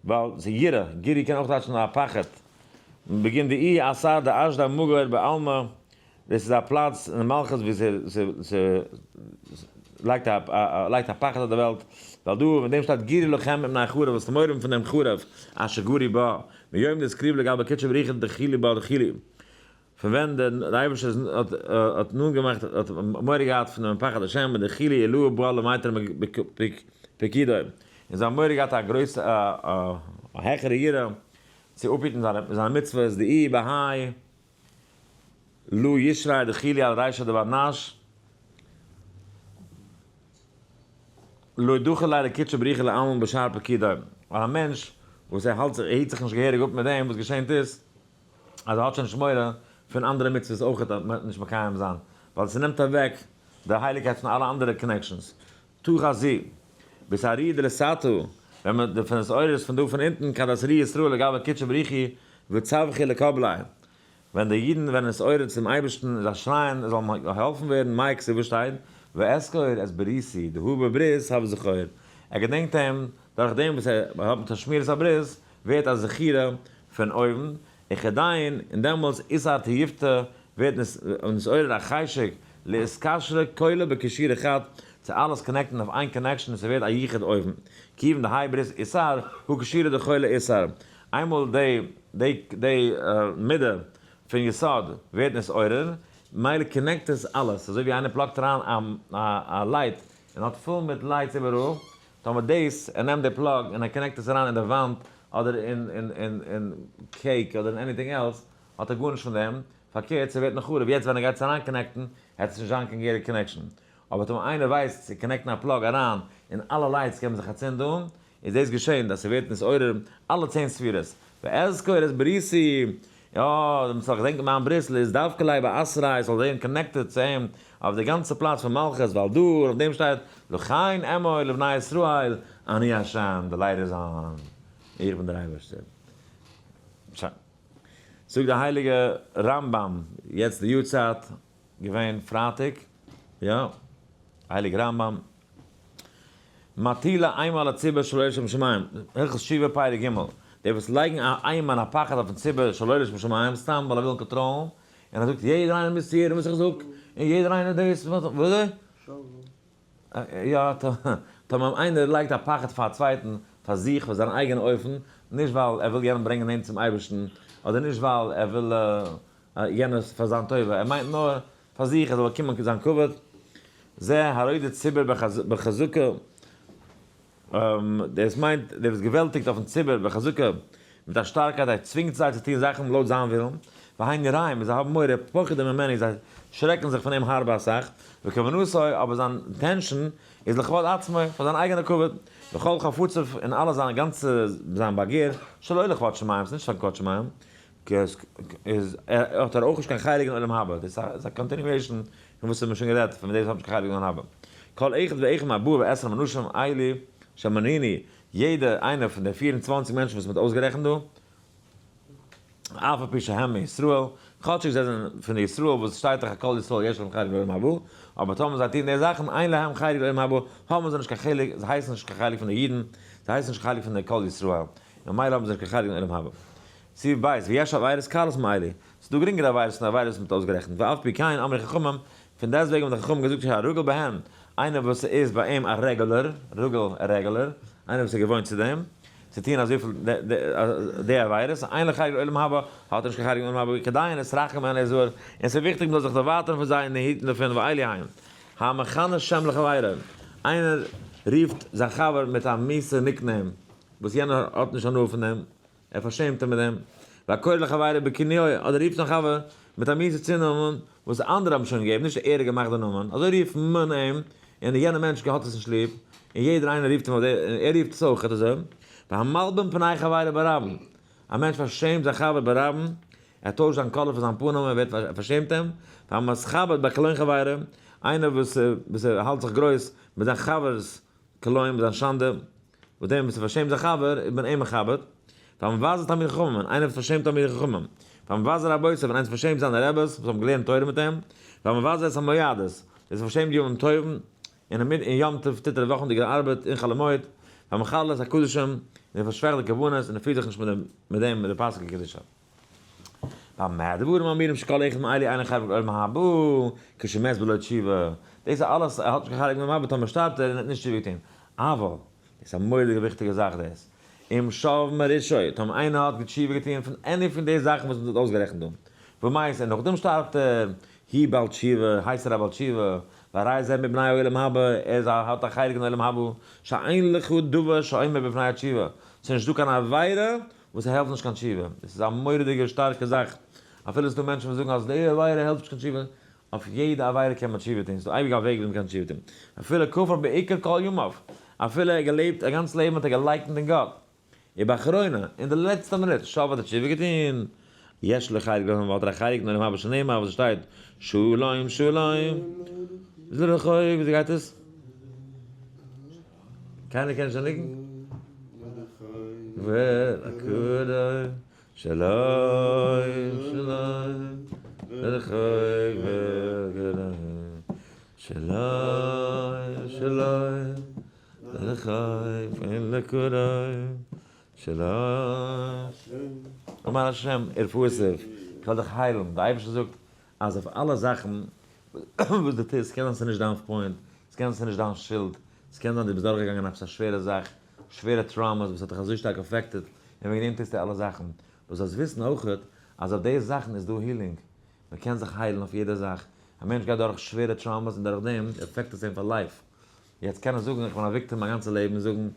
ווייל ס'איז יראה, גורו קען אויך טייטשן א פחד. בגין דאי אתר דאשדי מגור בעלמא, דאס איז א פלאץ אין מלכות ווי ס'לייגט א פחד אויף די וועלט, ווייל דא אין דעם שטייט גורו לכם מפני חרב, וואס מורא פון דעם חרב אשר גרו בה, מיום דאתקריב לגבי קודשא בריך הוא דחילי בה דחילי. פון ווען דער אייבערשטער האט נאנט געמאכט, האט מורא געהאט פון דעם פחד השם, און דחילי עילאה בה למיטרא מפקידו, און זיי האבן מורא געהאט א גרויסע א העכערע יראה צו אפהיטן זיינע מצוות, דאי בהאי לא ישרי דחילי על רישא דבר נש, לא דחי ליה לקודשא בריך הוא לעלמא בשאר פקידו, ווייל א מענטש וואס ער האלט זיך, ער היט זיך נישט געהעריג אפ מיט דעם, וואס געשענט איז, אז ער האט שוין נישט מורא פון אנדערע מצוות אויך וועט ער נישט מקיים זיין, ווייל ס'נעמט אוועק די הייליגקייט פון אלע אנדערע connections. תא חזי, באתערותא דלתתא, ווען מען די פון התעוררות פון דא פון אונטן כד אתערו ישראל לגבי קודשא בריך הוא וצווחי לקבליה, ווען די אידן ווערן נתעורר צום אייבערשטן און זיי שרייען עס זאל געהאלפן ווערן, מאי כתיב וואס שטייט, ואזכור את בריתי, דהא בברית הוה זכור, ער געדענקט אים דורך דעם וואס ער האט מיט א שמירת הברית, ווערט א זכירה פון אויבן, וכדין, און דעמאלטס אתער תיובתא ווערט נתעורר א חשק לאתקשרא כולא בקושרא חד, צו אלעס connect ן אויף איין connection און ס'ווערט א יחוד אויבן, כיוון דהאי ברית אתער, הא קושרא דכולא אתער, איינמאל די די די מידה פון יסוד ווערט נתעורר, מילא connect עס אלעס, אזוי ווי איינער plug ט אריין א light און האט פול מיט lights איבעראל, טאמער דאס, ער נעמט די plug און ער connect עס אריין אין די וואנט אדער אין cake אדער אין anything else, האט ער גארנישט פון דעם, פארקערט ס'ווערט נאך חרוב, יעצט ווען ער גייט עס אריין connect ן העט עס נישט זיין קיין געהעריגע connection, אבער טאמער איינער ווייסט צו connect ן א plug אריין און אלע lights געבן זיך א צינד אן, איז דאס געשען אז ס'ווערט נתעורר אלע 10 ספירות, ואזכור את בריתי, יא, מ'זאל געדענקען מיין ברית, לאתדבקא ליה באתריה, ס'זאל ווערן connected צו אים אויף די גאנצע פלאץ פון מלכות, ווייל דא אויף דעם שטייט לכן אמור לבני ישראל אני השם, די light איז on, איך בין דער אייבערשטער. שוין. זאגט די הייליגע רמב ם, יעצט די יארצייט געווען פרייטאג, יא, הייליגע רמב ם, מטילי אימה על הציבור שלא לשם שמים, הלכות תשובה פרק ג', די וואס לייגן א אימה און א פחד אויפן ציבור שלא לשם שמים, סתם ווייל ער וויל קאנטראלן, און ער זאגט יעדער איינער מוז צוהערן וואס איך זאג, און יעדער איינער דאס, וויאזוי? יא, טאמער איינער לייגט א פחד פאר א צווייטן, פאר זיך, פאר זיין אייגענע אופן, נישט ווייל ער וויל יענעם ברענגען נענטער צום אייבערשטן, אדער נישט ווייל ער וויל יענער פאר זיין טובה, ער מיינט נאר פאר זיך ער זאל באקומען זיין כבוד, זה הרודה ציבור בחזקה, דאס מיינט דער וואס געוועלטיגט אויפן ציבור בחזקה, מיט א שטארקייט, ער צווינגט זיי צו טון זאכן לויט זיין ווילן, והן יראים, און זיי האבן מורא, פוחדים ממנו, זיי שרעקן זיך פון אים הרבה אסאך, וכוונתו, אבער זיין intention איז לכבוד עצמו, פאר זיין אייגענע כבוד, וכל חפציו, און אלע זיינע גאנצע זיין באגער, שלא לכבוד שמים, ס'איז נישט פאר כבוד שמים, איז האט ער אויך נישט קיין חלק אין עולם הבא, דאס איז א continuation פון וואס האט מען שוין גערעדט, פון דאס האט נישט קיין חלק אין עולם הבא. כל אחד ואחד מארבעה ועשרים אנשים אלו שמנינו, יעדע איינער פון די 24 מענטשן וואס מ'האט אויסגערעכנט דא, אף על פי שהם מישראל, כאטשיג זיי זענען פון די ישראל וואס שטייט דאך כל ישראל יש להם חלק לעולם הבא, אבער טאמער זיי טוען די זאכן, אין להם חלק לעולם הבא, האבן זיי נישט קיין חלק, זיי הייסן נישט קיין חלק פון די אידן, זיי הייסן נישט חלק פון די כל ישראל, ממילא האבן זיי נישט קיין חלק אין עולם הבא. סעיף ב', ויש עבירות קלות מאלה, ס'איז דא גרינגערע עבירות פון די עבירות וואס מ'האט אויסגערעכנט, ואף פי כן אמרו חכמים, פון דעסטוועגן האבן די חכמים געזאגט שהרגיל בהן, איינער וואס איז ביי אים א רעגולער, רגיל רעגולער, איינער וואס איז געוואוינט צו דעם, צו טון אזויפיל די עבירות, אין לו חלק לעולם הבא, האט ער נישט קיין חלק אין עולם הבא, כדאי להתרחק מהן להיזהר, און ס'איז וויכטיג מ'זאל זיך דערווייטערן פון זיי און היטן דערפון, ואלו הן, המכנה שם לחבירו, איינער רופט זיין חבר מיט א מיסע nickname, וואס יענער האט נישט הנאה פון דעם, ער פארשעמט אים מיט דעם, והקורא לחבירו בכינויו, אדער רופט זיין חבר מיט א מיאוס'ע צונאמען וואס אנדערע האבן שוין געגעבן, נישט ער האט געמאכט די נאמען, אזוי רופט מען אים, און יענער מענטש האט עס נישט ליב, און יעדער איינער רופט אים אויף די, און ער רופט עס אויך אזוי, והמלבין פני חברו ברבים, א מענטש פארשעמט זיין חבר ברבים, ער טוישט זיין color פון זיין פנים, ער ווערט, ער פארשעמט אים, והמתכבד בקלון חברו, איינער וואס וואס ער האלט זיך גרויס מיט זיין חבר'ס קלון, מיט זיין שאנדע, וואס דעם וואס ער פארשעמט זיין חבר איז מען אים מכבד, והמבזה תלמידי חכמים, איינער וואס פארשעמט תלמידי חכמים, והמבזה רבותיו, ווען איינער פארשעמט זיינע רעבעס וואס האבן געלערנט תורה מיט אים, והמבזה את המועדות, דאס פארשעמט ימים טובים, און אין יום טוב טוט ער וואכנדיגע ארבעט אין חול המועד, והמחלל את הקדשים, און ער פארשוועכט די קרבנות און ער פירט זיך נישט מיט דעם מיט די פאסיגע קדושה. במה דברים אמורים שכל אחד מאלה אינו חלק לעולם הבא כשמת בלא תשובה, דאס איז אלעס ער האט נישט קיין חלק לעולם הבא טאמער שטארבט ער און האט נישט תשובה געטון, אבל, דאס איז א מורא'דיגע וויכטיגע זאך דאס, אם שב מרשעו, טאמער איינער האט תשובה געטון פון any פון די זאכן וואס מען האט אויסגערעכנט דא, ומת און נאכדעם שטארבט ער, הוא בעל תשובה, הייסט ער א בעל תשובה, והרי זה מבני עולם הבא, ער איז א האט א חלק אין עולם הבא, שאין לך דבר שעומד בפני התשובה, ס'איז נישטא קיין עבירה וואס העלפט נישט קיין תשובה, דאס איז א מורא'דיגע שטארקע זאך, אפילו ס'דא מענטשן וואס זאגן אז די עבירה העלפט נישט קיין תשובה, אויף יעדע עבירה קען מען תשובה טון, ס'דא אייביג א וועג ווי מ'קען תשובה טון, אפילו כפר בעיקר כל ימיו, אפילו ער געלעבט א גאנץ לעבן האט ער געלייקנט אין גאט, ובאחרונה, אין די לעצטע מינוט, שב האט ער תשובה געטון, יש לו חלק לעולם הבא, האט ער א חלק אין עולם הבא שנאמר וואס עס שטייט, שלום שלום, לרחוק, וויאזוי גייט עס? קיינער קען נישט די ניגון? ולקרוב שלום שלום לרחוק ולקרוב שלום שלום לרחוק ולקרוב שלום אמר השם ורפאתיו, איך וועל דיך היילן, דער אייבערשטער זאגט אז אויף אלע זאכן וואס דו טוסט, קען זיין ס'איז נישט דיין point, ס'קען זיין ס'איז נישט דיין שולד, ס'קען זיין דו ביסט דורכגעגאנגען עפעס א שווערע זאך, שווערע traumas וואס האט דיך אזוי שטארק affected, און וועגן דעם טוסטו אלע זאכן. דו זאלסט וויסן אויכעט אז אויף די זאכן איז דא healing, מען קען זיך היילן אויף יעדע זאך. א מענטש גייט דורך שווערע traumas און דורך דעם affect עס אים פאר life. יעצט קען ער זאגן איך בין א victim מיין גאנצע לעבן און זאגן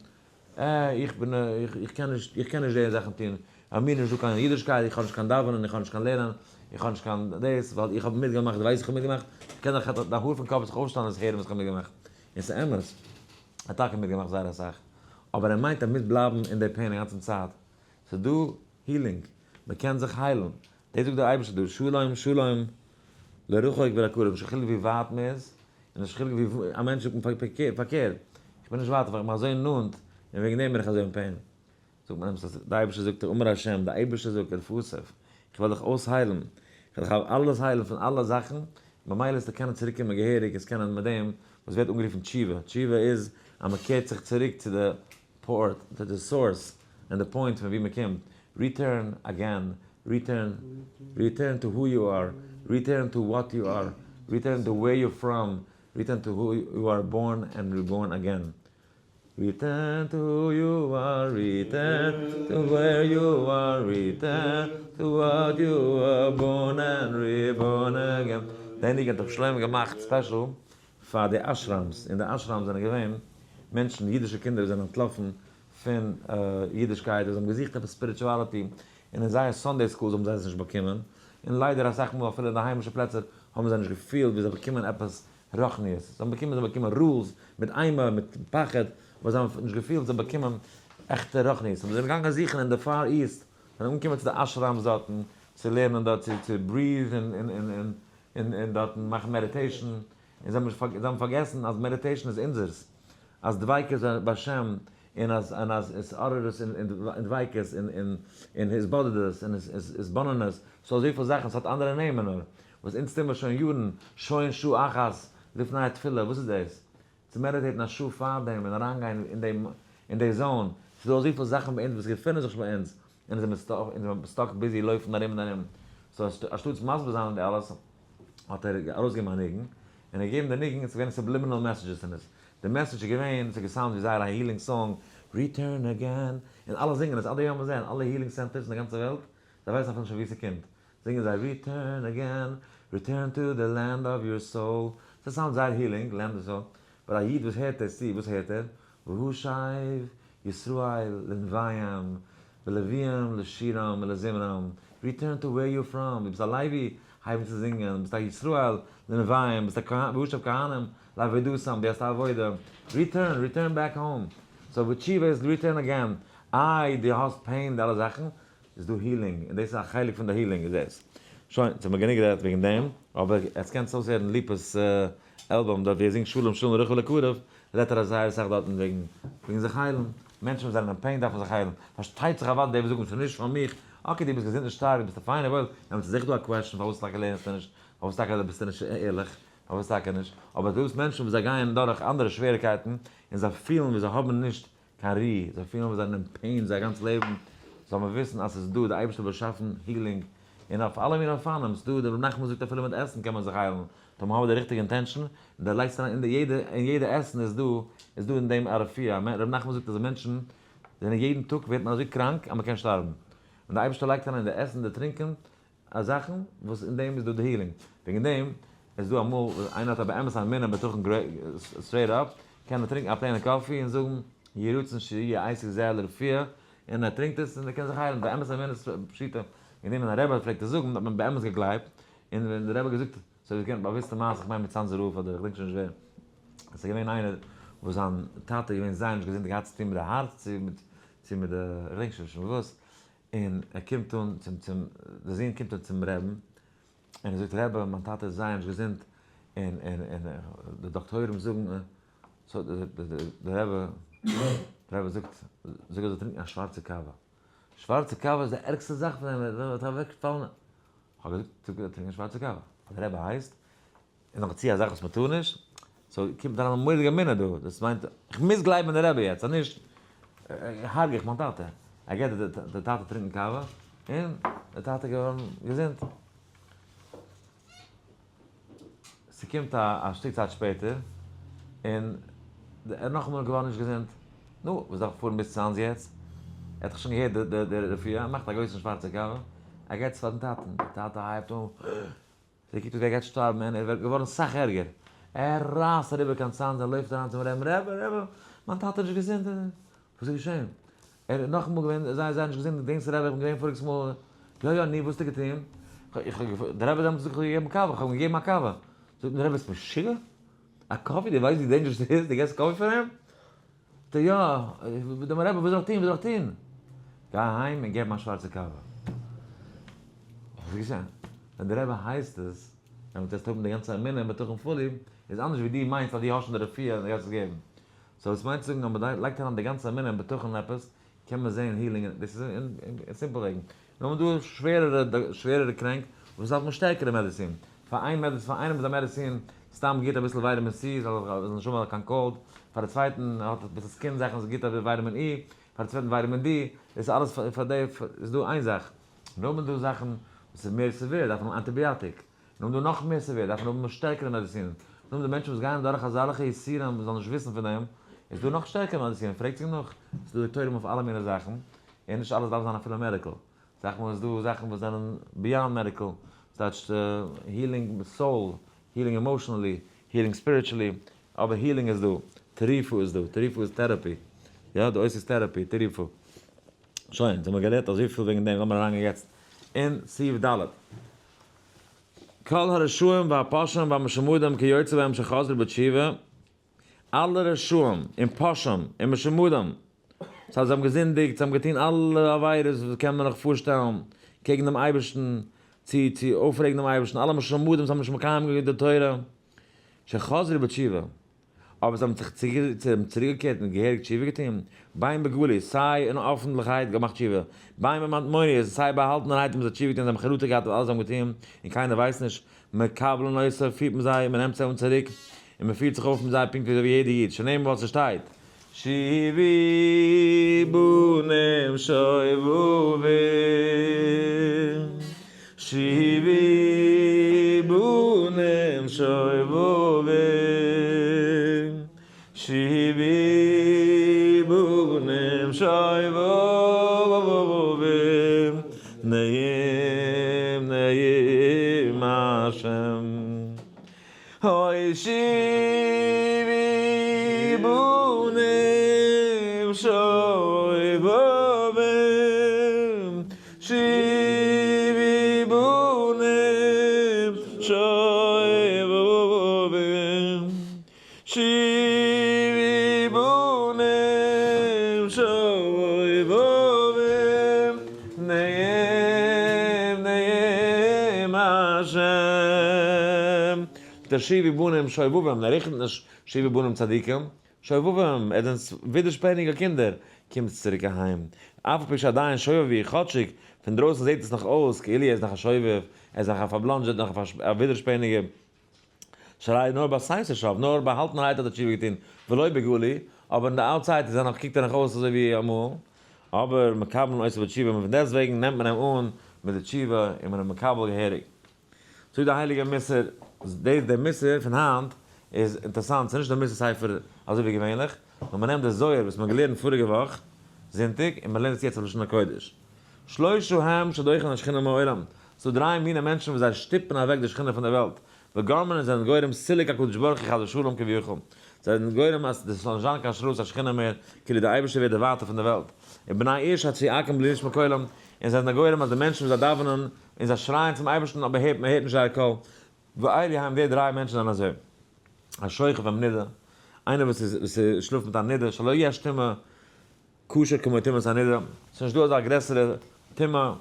אה, איך בין, איך קען נישט, איך קען נישט די זאכן טון, ביי מיר איז נישטא קיין אידישקייט, איך האב נישט קיין דאווענען, איך האב נישט קיין לערנען, איך האב נישט קיין דאס, ווייל איך האב מיטגעמאכט, דו ווייסט איך האב מיטגעמאכט? איך קען דאך, דיין האר פון קאפ וועט זיך אויפשטעלן און עס הערן וואס איך האב מיטגעמאכט. און ס'איז אמת, ער האט טאקע מיטגעמאכט זייער אסאך, אבער ער מיינט ער מוז בלייבן אין די pain א גאנצן צייט. ס'איז דא healing, מ'קען זיך היילן. דאס זאגט דער אייבערשטער דא, שלום שלום לרחוק ולקרוב, נישט קיין חילוק ווי ווייט מען איז, און נישט קיין חילוק ווי א מענטש זאגט מען פארקערט, איך בין נישט ווייט, איך בין אזוי נאנט, און וועגן דעם בין איך אזוי אין pain. זאגט מען אים, דער אייבערשטער זאגט, אמר ה', דער אייבערשטער זאגט, ורפאתיו, איך וועל דיך אויסהיילן, איך וועל דיך אלעס היילן פון אלע זאכן, ממילא וועסטו קענען צוריק קומען געהעריג, עס קענען מיט דעם וואס ווערט אנגערופן תשובה, תשובה איז אז מען קערט זיך צוריק צו די פארט, צו די source און די point פון ווי מען קומט, return again, return, return to who you are, return to what you are, return to where you from, return to who you are born and reborn again, return to who you are, return to where you are, return to what you are born and reborn again. די ניגון האט ר' שלמה געמאכט special פאר די ashrams, אין די ashrams זענען געווען מענטשן, אידישע קינדער וואס זענען אנטלאפן פון אידישקייט, וואס האבן געזוכט עפעס spirituality, און אין זייער Sunday schools האבן זיי עס נישט באקומען, און ליידער אסאך מאל אפילו אין די היימישע פלעצער האבן זיי נישט געפילט ווי זיי באקומען עפעס רוחניות, זיי האבן באקומען זיי באקומען rules מיט אימה מיט פחד, אבער זיי האבן נישט געפילט זיי באקומען עכטע רוחניות, זיי זענען געגאנגען זוכן אין די Far East, זענען אנגעקומען צו די ashrams דארטן צו לערנען דארט צו breathe און און דארטן מאכן meditation. און זיי האבן פארגעסן אז meditation איז אונזערס, אז דביקות בהשם, און אז און אז התעוררות און דביקות און התבודדות און התבוננות, ס'דא אזויפיל זאכן, ס'האט אנדערע נעמען נאר וואס אונז טוען מיר שוין יארן, שוין שעה אחת לפני התפילה, וואס איז דאס? צו meditate ן א שעה פארדעם און אריינגיין אין דעם אין די zone, ס'איז דא אזויפיל זאכן ביי אונז וואס געפינען זיך נישט ביי אונז, און אונז זעמיר stuck busy לויפן ארום און ארום, so אנשטאטס מסביר זיין די אלעס האט ער ארויסגעגעבן א ניגון, און ער געגעבן די ניגון, ס'איז געווען subliminal messages אין עס, די message איז געווען, ס'האט גע sound ווי זייער א healing song, return again, און אלע זינגען עס, עד היום הזה אין אלע healing centers אין די גאנצע וועלט, זיי ווייסן אפילו נישט פון וואו ס'קומט, זינגען זיי return again, return to the land of your soul, ס' sound זייער healing, land of soul, but א איד וואס הערט עס צו, וואס הערט ער? והשב ישראל לנוים ולוויים לשירם ולזמרם, return to where you from, דו ביסט א לוי, הייב אן צו זינגען, ביסט א ישראל לנוים, ביסט א כהן, והשב כהנים לעבודתם, דו האסט א עבודה, return, return back home, so בתשובה איז return again, איי דו האסט pain די אלע זאכן, איז דא healing, און דאס איז א חלק פון די healing איז דאס. שוין, ס'האט מיר גענוג גערעדט וועגן דעם, אבער עטס קענטס אויסהערן ליפא'ס אלבום דארט ווי ער זינגט שלום שלום לרחוק ולקרוב, רעדט ער זייער אסאך דארטן וועגן וועגן זיך היילן, מענטשן וואס זענען אין pain דארפן זיך היילן, פארשטייט זיך אוודאי די וואס זאגן ס'איז נישט פאר מיך, okay דו ביסט געזונט און שטארק, דו ביסט א פיינער וואויל, דעמאלטס איז זיכער דא א question פארוואס טאקע לערנסטו נישט, פארוואס טאקע ביסטו נישט ערליך, פארוואס טאקע נישט, אבער דא איז מענטשן וואס זיי גייען דורך אנדערע שוועריקייטן און זיי פילן ווי זיי האבן נישט קיין רו, זיי פילן ווי זיי זענען אין pain זייער גאנץ לעבן, זאל מען וויסן אז ס'איז דא, די אייבערשטער האט באשאפן healing, און אויף אלע מיני אופנים, ס'איז דא, דער רבי נחמן זאגט אפילו מיט עסן קען מען זיך היילן, טאמער האבן די ריכטיגע intention, און די לייגסט אריין אין די יעדע, אין יעדע עסן איז דא, איז דא אין דעם א רפואה, רבי נחמן זאגט אז מענטשן זענען יעדן טאג ווערט מען אזוי קראנק אז מען קען שטארבן, און די אייבערשטער לייגט אריין אין די עסן, די טרינקען, א זאכן וואס אין דעם איז דא די healing, וועגן דעם איז דא אמאל וואס איינער האט א באמת א אמונה בטחון straight up, קען ער טרינקן א plain ע coffee און זאגן יהי רצון שיהיה עסק זה לרפואה, און ער טרינקט עס און ער קען זיך היילן, באמת אמונה פשוטה, וועגן דעם ווען א רבי פלעגט עס זאגן האט מען באמת געגלייבט, און ווען די רבי האט געזאגט, ס'איז געווען א באוויסטע מעשה, כ'מיין מיט צאנזער רב אדער כ'דענק שוין נישט ווער, עס איז געווען איינער וואס זיין טאטע איז געווען זייער נישט געזונט, געהאט צוטון מיט די הארץ צו מיט צו מיט די, כ'דענק שוין נישט מיט וואס, און ער קומט אן צום צום, דער זון קומט אן צום רעבן, און ער זאגט, רבי, מיין טאטע איז זייער נישט געזונט, און און און די דאקטוירים זאגן, so דער רבי, דער רבי זאגט, זאג ער זאל טרינקען א שווארצע קאווע. שווארצע קאווע איז די ערגסטע זאך פון אים, ער וועט אוועקפאלן. כ'האב געזאגט, זאג ער זאל טרינקען שווארצע קאווע. דער רבי הייסט, און נאך דערצו א זאך וואס מען טאר נישט, so קומט אריין א מורא'דיגע אמונה דא, דאס מיינט איך מוז גלייבן אין די רבי יעצט, אז נישט הרג' איך מיין טאטע. ער געבט די טאטע טרינקען קאווע, און די טאטע איז געווארן געזונט. ס'קומט א שטיק צייט שפעטער, און ער איז נאכאמאל געווארן נישט געזונט. נו, וואס דארף איך פארן ביז צאנז יעצט? ער האט דאך שוין געהערט די רפואה, ער מאכט א גרויסן שווארצע קאווע, ער געבט עס פארן טאטן, די טאטע הייבט אן, זי קוקט אויס ווי ער גייט שטארבן און ער ווערט געווארן סאך ערגער. ער רייסט אריבער קיין צאנז און לויפט אריין צום רעבן, רעבע, רעבע, מיין טאטע איז נישט געזונט. וואס איז געשען? ער איז נאכאמאל געווען זייער זייער נישט געזונט, געדענקסט רעבע איך בין געווען פאריגס מאל, יא יא, נו וואס האסטו געטון? איך האב, דער רבי האט דעמאלטס געזאגט איך האב געגעבן קאווע, איך האב אים געגעבן א קאווע. זאגט אים דער רבי ביסט משוגע? א coffee? דו ווייסט ווי dangerous דאס איז? דו געבסט coffee פאר אים? זאגט ער יא, דעם רבי וואס זאל איך טון, וואס זאל איך טון? גיי אהיים און געב אים א שווארצע קאווע. וואס איז געשען? ווען דער רבי הייסט עס, ווען מ'טעסט האבן די גאנצע אמונה און בטחון fully, איז אנדערש ווי דו מיינסט אז דו האסט שוין די רפואה און דו גייסט עס געבן. so עס מיינט צו זאגן אז מ'לייגט אריין די גאנצע אמונה און בטחון אין עפעס, קען מען זען healing, דאס איז אין simple וועגן. נאר דא שווערערע שווערערע קרענק וואס דארף מען שטערקערע מעדעצין. פאר איין מעדעצין פאר איינעם איז א מעדעצין סתם גוט אביסל vitamin C זאל זאל נישט האבן קיין cold, פאר די צווייטן האט אביסל skin זאכן איז גוט אביסל vitamin E, פאר די צווייטן vitamin D, דאס איז אלעס פאר די איז דא איין זאך. נאר האבן דא זאכן וואס איז מער severe דארף מען antibiotic. נאר דא נאך מער severe דארף מען האבן שטערקערע מעדיצינען. נאר די מענטשן וואס גייען דורך אזאלעכע יסורים וואס זאלן נישט וויסן פון דעם, איז דא נאך שטערקערע מעדיצינען, פרעגט זיך נאך, ס'איז דא דאקטוירים אויף אלע מיני זאכן, און נישט אלעס דארף זיין אפילו medical. סאך מאל איז דא זאכן וואס זענען beyond medical, ס'טייטש healing soul, healing emotionally, healing spiritually, אבער healing איז דא, תרופה איז דא, תרופה איז therapy, יא, די אות איז therapy, תרופה. שוין, אונז האמיר גערעדט אזויפיל וועגן דעם, לאמיר אריינגיין יעצט אין סעיף ד'. כל הרשעים והפושעים והמשומדים כיוצא בהם שחזרו בתשובה, אלע רשעים און פושעים און משומדים, ס'הייסט זיי האבן געזינדיגט, זיי האבן געטון אלע עבירות וואס קען מען נאך פארשטעלן קעגן דעם אייבערשטן, צו צו אויפרעגן דעם אייבערשטן, אלע משומדים וואס האבן נישט מקיים געווען די תורה. שחזרו בתשובה, אבער זיי האבן זיך צוריקגעקערט און געהעריג תשובה געטון, בין בגלוי, סיי אין אפנטליכהייט געמאכט תשובה, בין במטמוניות, סיי באהאלטענערהייט האבן זיי תשובה געטון, זיי האבן חרטה געהאט אויף אלעס זיי האבן געטון, און קיינער ווייסט נישט, מקבלין אותו, פירט מען זיי, מען נעמט זיי אן צוריק, און מען פירט זיך אויף מיט זיי פונקט ווי יעדער איד, שנאמר וואס עס שטייט, שובו בנים שובבים, שובו בנים שובבים, שובו בנים שובבים, נועם נועם השם. אוי שובו בנים שובבים, שובו בנים שובבים, שובו בנים שובבים, נועם נועם השם. דער שובו בנים שובבים, ער רעכנט נישט שובו בנים צדיקים, שובבים, ער זענט ווידערשפעניגע קינדער, קומטס צוריק אהיים. אף על פי שעדיין שובבי, כאטשיג פון דרויסן זעט עס נאך אויס כאילו ער איז נאך א שובב, ער איז נאך א פארבלאנדזשעט, נאך א ווידערשפעניגער. שריי נאר ביי סייסער שוב, נאר באהאלטענערהייט האט ער תשובה געטון, ולא בגלוי, אבער אין די outside איז ער נאך, קוקט ער נאך אויס אזוי ווי אמאל, אבער מקבלין אותו בתשובה, פון דעסטוועגן נעמט מען אים אן מיט די תשובה און מען איז מקבל געהעריג. זאגט די הייליגע מוסר, דאס דער מוסר פון היינט איז אינטערסאנט, ס'איז נישט דער מוסר ספר אזוי ווי געווענליך, נאר מען נעמט די זוהר וואס מען האט געלערנט פאריגע וואך זונטאג און מען לערנט עס יעצט אויף לשון הקודש. שלשה הם שדוחין השכינה מהעולם, ס'דא דריי מיני מענטשן וואס זיי שטופן אוועק די שכינה פון דער וועלט, וגורמין און זענען גורם סילוק הקדוש ברוך הוא חס ושלום כביכול, זיי זענען גורם אז עס זאל נישט זיין קיין השראת השכינה מער, כאילו דער אייבערשטער ווערט דערווייטערט פון דער וועלט, ובני איש הצועקים בלי נשמע קולם, און זיי זענען גורם אז די מענטשן וואס זיי דאווענען און זיי שרייען צום אייבערשטן אבער הערט מען הערט נישט זייער קול, ואלו הם די דריי מענטשן זענען אזוי, השוכב עם נידה, איינער וואס איז וואס שלאפט מיט א נידה, שלא יש טומאה קשה כמו טומאת הנידה, ס'איז נישט דא אזא גרעסערע טומאה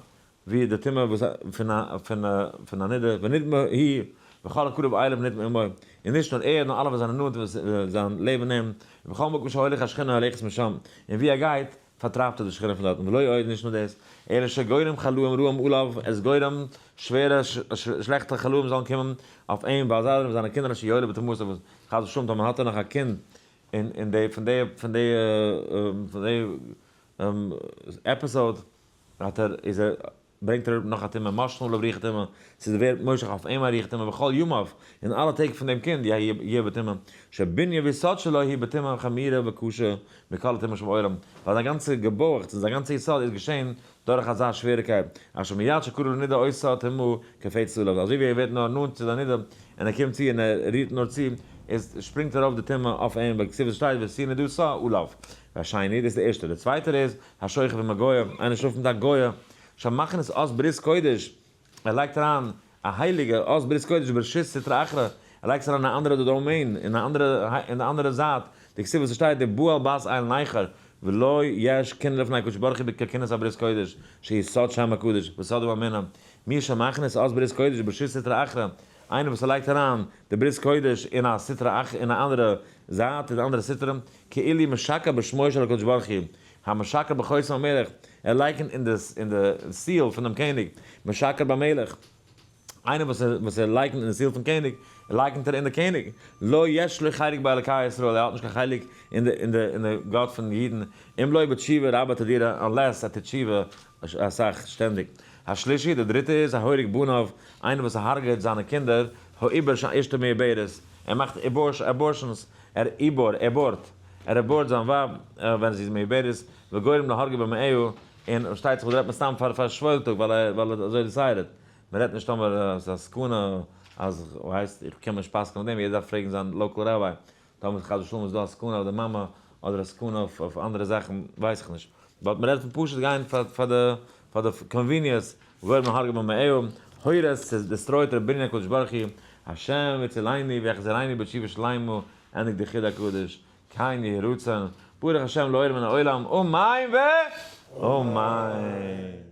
ווי די טומאה וואס פון א פון א פון א נידה, ונטמא הוא וכל הקרוב אליו נטמא עמו, און נישט נאר ער נאר אלע וואס זענען נאנט וואס זיין לעבן אים, ובכל מקום שהולך השכינה הולכת משם, און ווי ער גייט פארטרייבט ער די שכינה פון דארטן, ולא עוד נישט נאר דאס, אלא שגורם חלאים רעים עליו, עס גורם שווערע שלעכטע חלאים זאלן קומען אויף אים ועל זרעו און זיינע קינדער אשר יולד בטומאתו, וואס חס ושלום טאמער האט ער נאך א קינד אין די פון די פון די פון די episode האט ער איז ער ברענגט ער אראפ נאך א טומאה, משכן עליו רוח הטומאה, ס'איז ווערט מושך אויף אים א רוח טומאה בכל ימיו, אין אלע טעג פון דעם קינד יהיה בטומאה, שבניה ויסוד שלו היא בטומאה חמורה וקשה מכל הטומאה שבעולם, ווייל זיין גאנצע געבויעכץ און זיין גאנצע יסוד איז געשען דורך אזא שוועריקייט, אשר מיד שקרב לנידה עושה טומאה קופצת עליו, אזוי ווי ער ווערט נאר נאנט צו זיין נידה און ער קומט צו און ער רירט נאר צו, איז שפרינגט ארויף די טומאה אויף אים, וכתיב עס שטייט ותהי נדתה עליו. והשני, דאס איז דער ערשטער, דער צווייטער איז, השוכב עם הגויה, איינער שלאפט מיט א גויה, שמכניס אות ברית קודש, ער לייגט אריין א הייליגע אות ברית קודש ברשות סטרא אחרא, ער לייגט עס אריין אין א אנדערע domain, אין א אנדערע, אין די אנדערע זייט, דכתיב וואס עס שטייט ובעל בת אל נכר, ולא יש קנאה לפני הקדוש ברוך הוא כקנאת הברית קודש, שהיא סוד שם הקדוש, וסוד האמונה, מי שמכניס אות ברית קודש ברשות סטרא אחרא, איינער וואס ער לייגט אריין די ברית קודש אין א סטרא אחרא, אין א אנדערע זייט, אין די אנדערע סטרא, כאילו משקר בשמו של הקדוש ברוך הוא, המשקר בחותם המלך, ער לייקנט אין די אין די seal פון דעם קעניג, משקר במלך, איינער וואס ער וואס ער לייקנט אין די seal פון קעניג, לייקנט ער אין די קעניג, לא יש לו חלק באלקי ישראל, ער האט נישט קיין חלק אין די אין די אין די גאט פון אידן, אם לא בתשובה רבה תדירה, unless ער טוט תשובה אסאך שטענדיג. השלישי, די דריטע איז, ההורג בניו, איינער וואס הרג'עט זיינע קינדער, העובר שאשתו מעוברת, ער מאכט abortions, ער עיבור, abort, ער abort זיין ווייב ווען זי איז מעוברת, וגורם להרגה במעיו, און פארשטייט זיך וואס רעדט מען סתם פאר פאר שוואוילטאג ווייל ער ווייל ער אזוי decided, מען רעדט נישט טאמער ס'איז א סכנה אז ווייסט איך קען נישט פסק'נען אויף דעם, יעדער דארף פרעגן זיין local rabbi, טאמער חס ושלום איז דא א סכנה אויף די מאמע אדער א סכנה אויף אויף אנדערע זאכן ווייס איך נישט, but מען רעדט פון פשוט גיין פאר פאר די פאר די convenience, וגורם להרגה במעיו, הורס, ס'איז destroyed דער בנין הקדוש ברוך הוא, השם יצילני ויחזירני בתשובה שלימה, ענדיגט די חיד"א הקדוש, כן יהי רצון, ברוך השם לעולם מן העולם, אמן ואמן.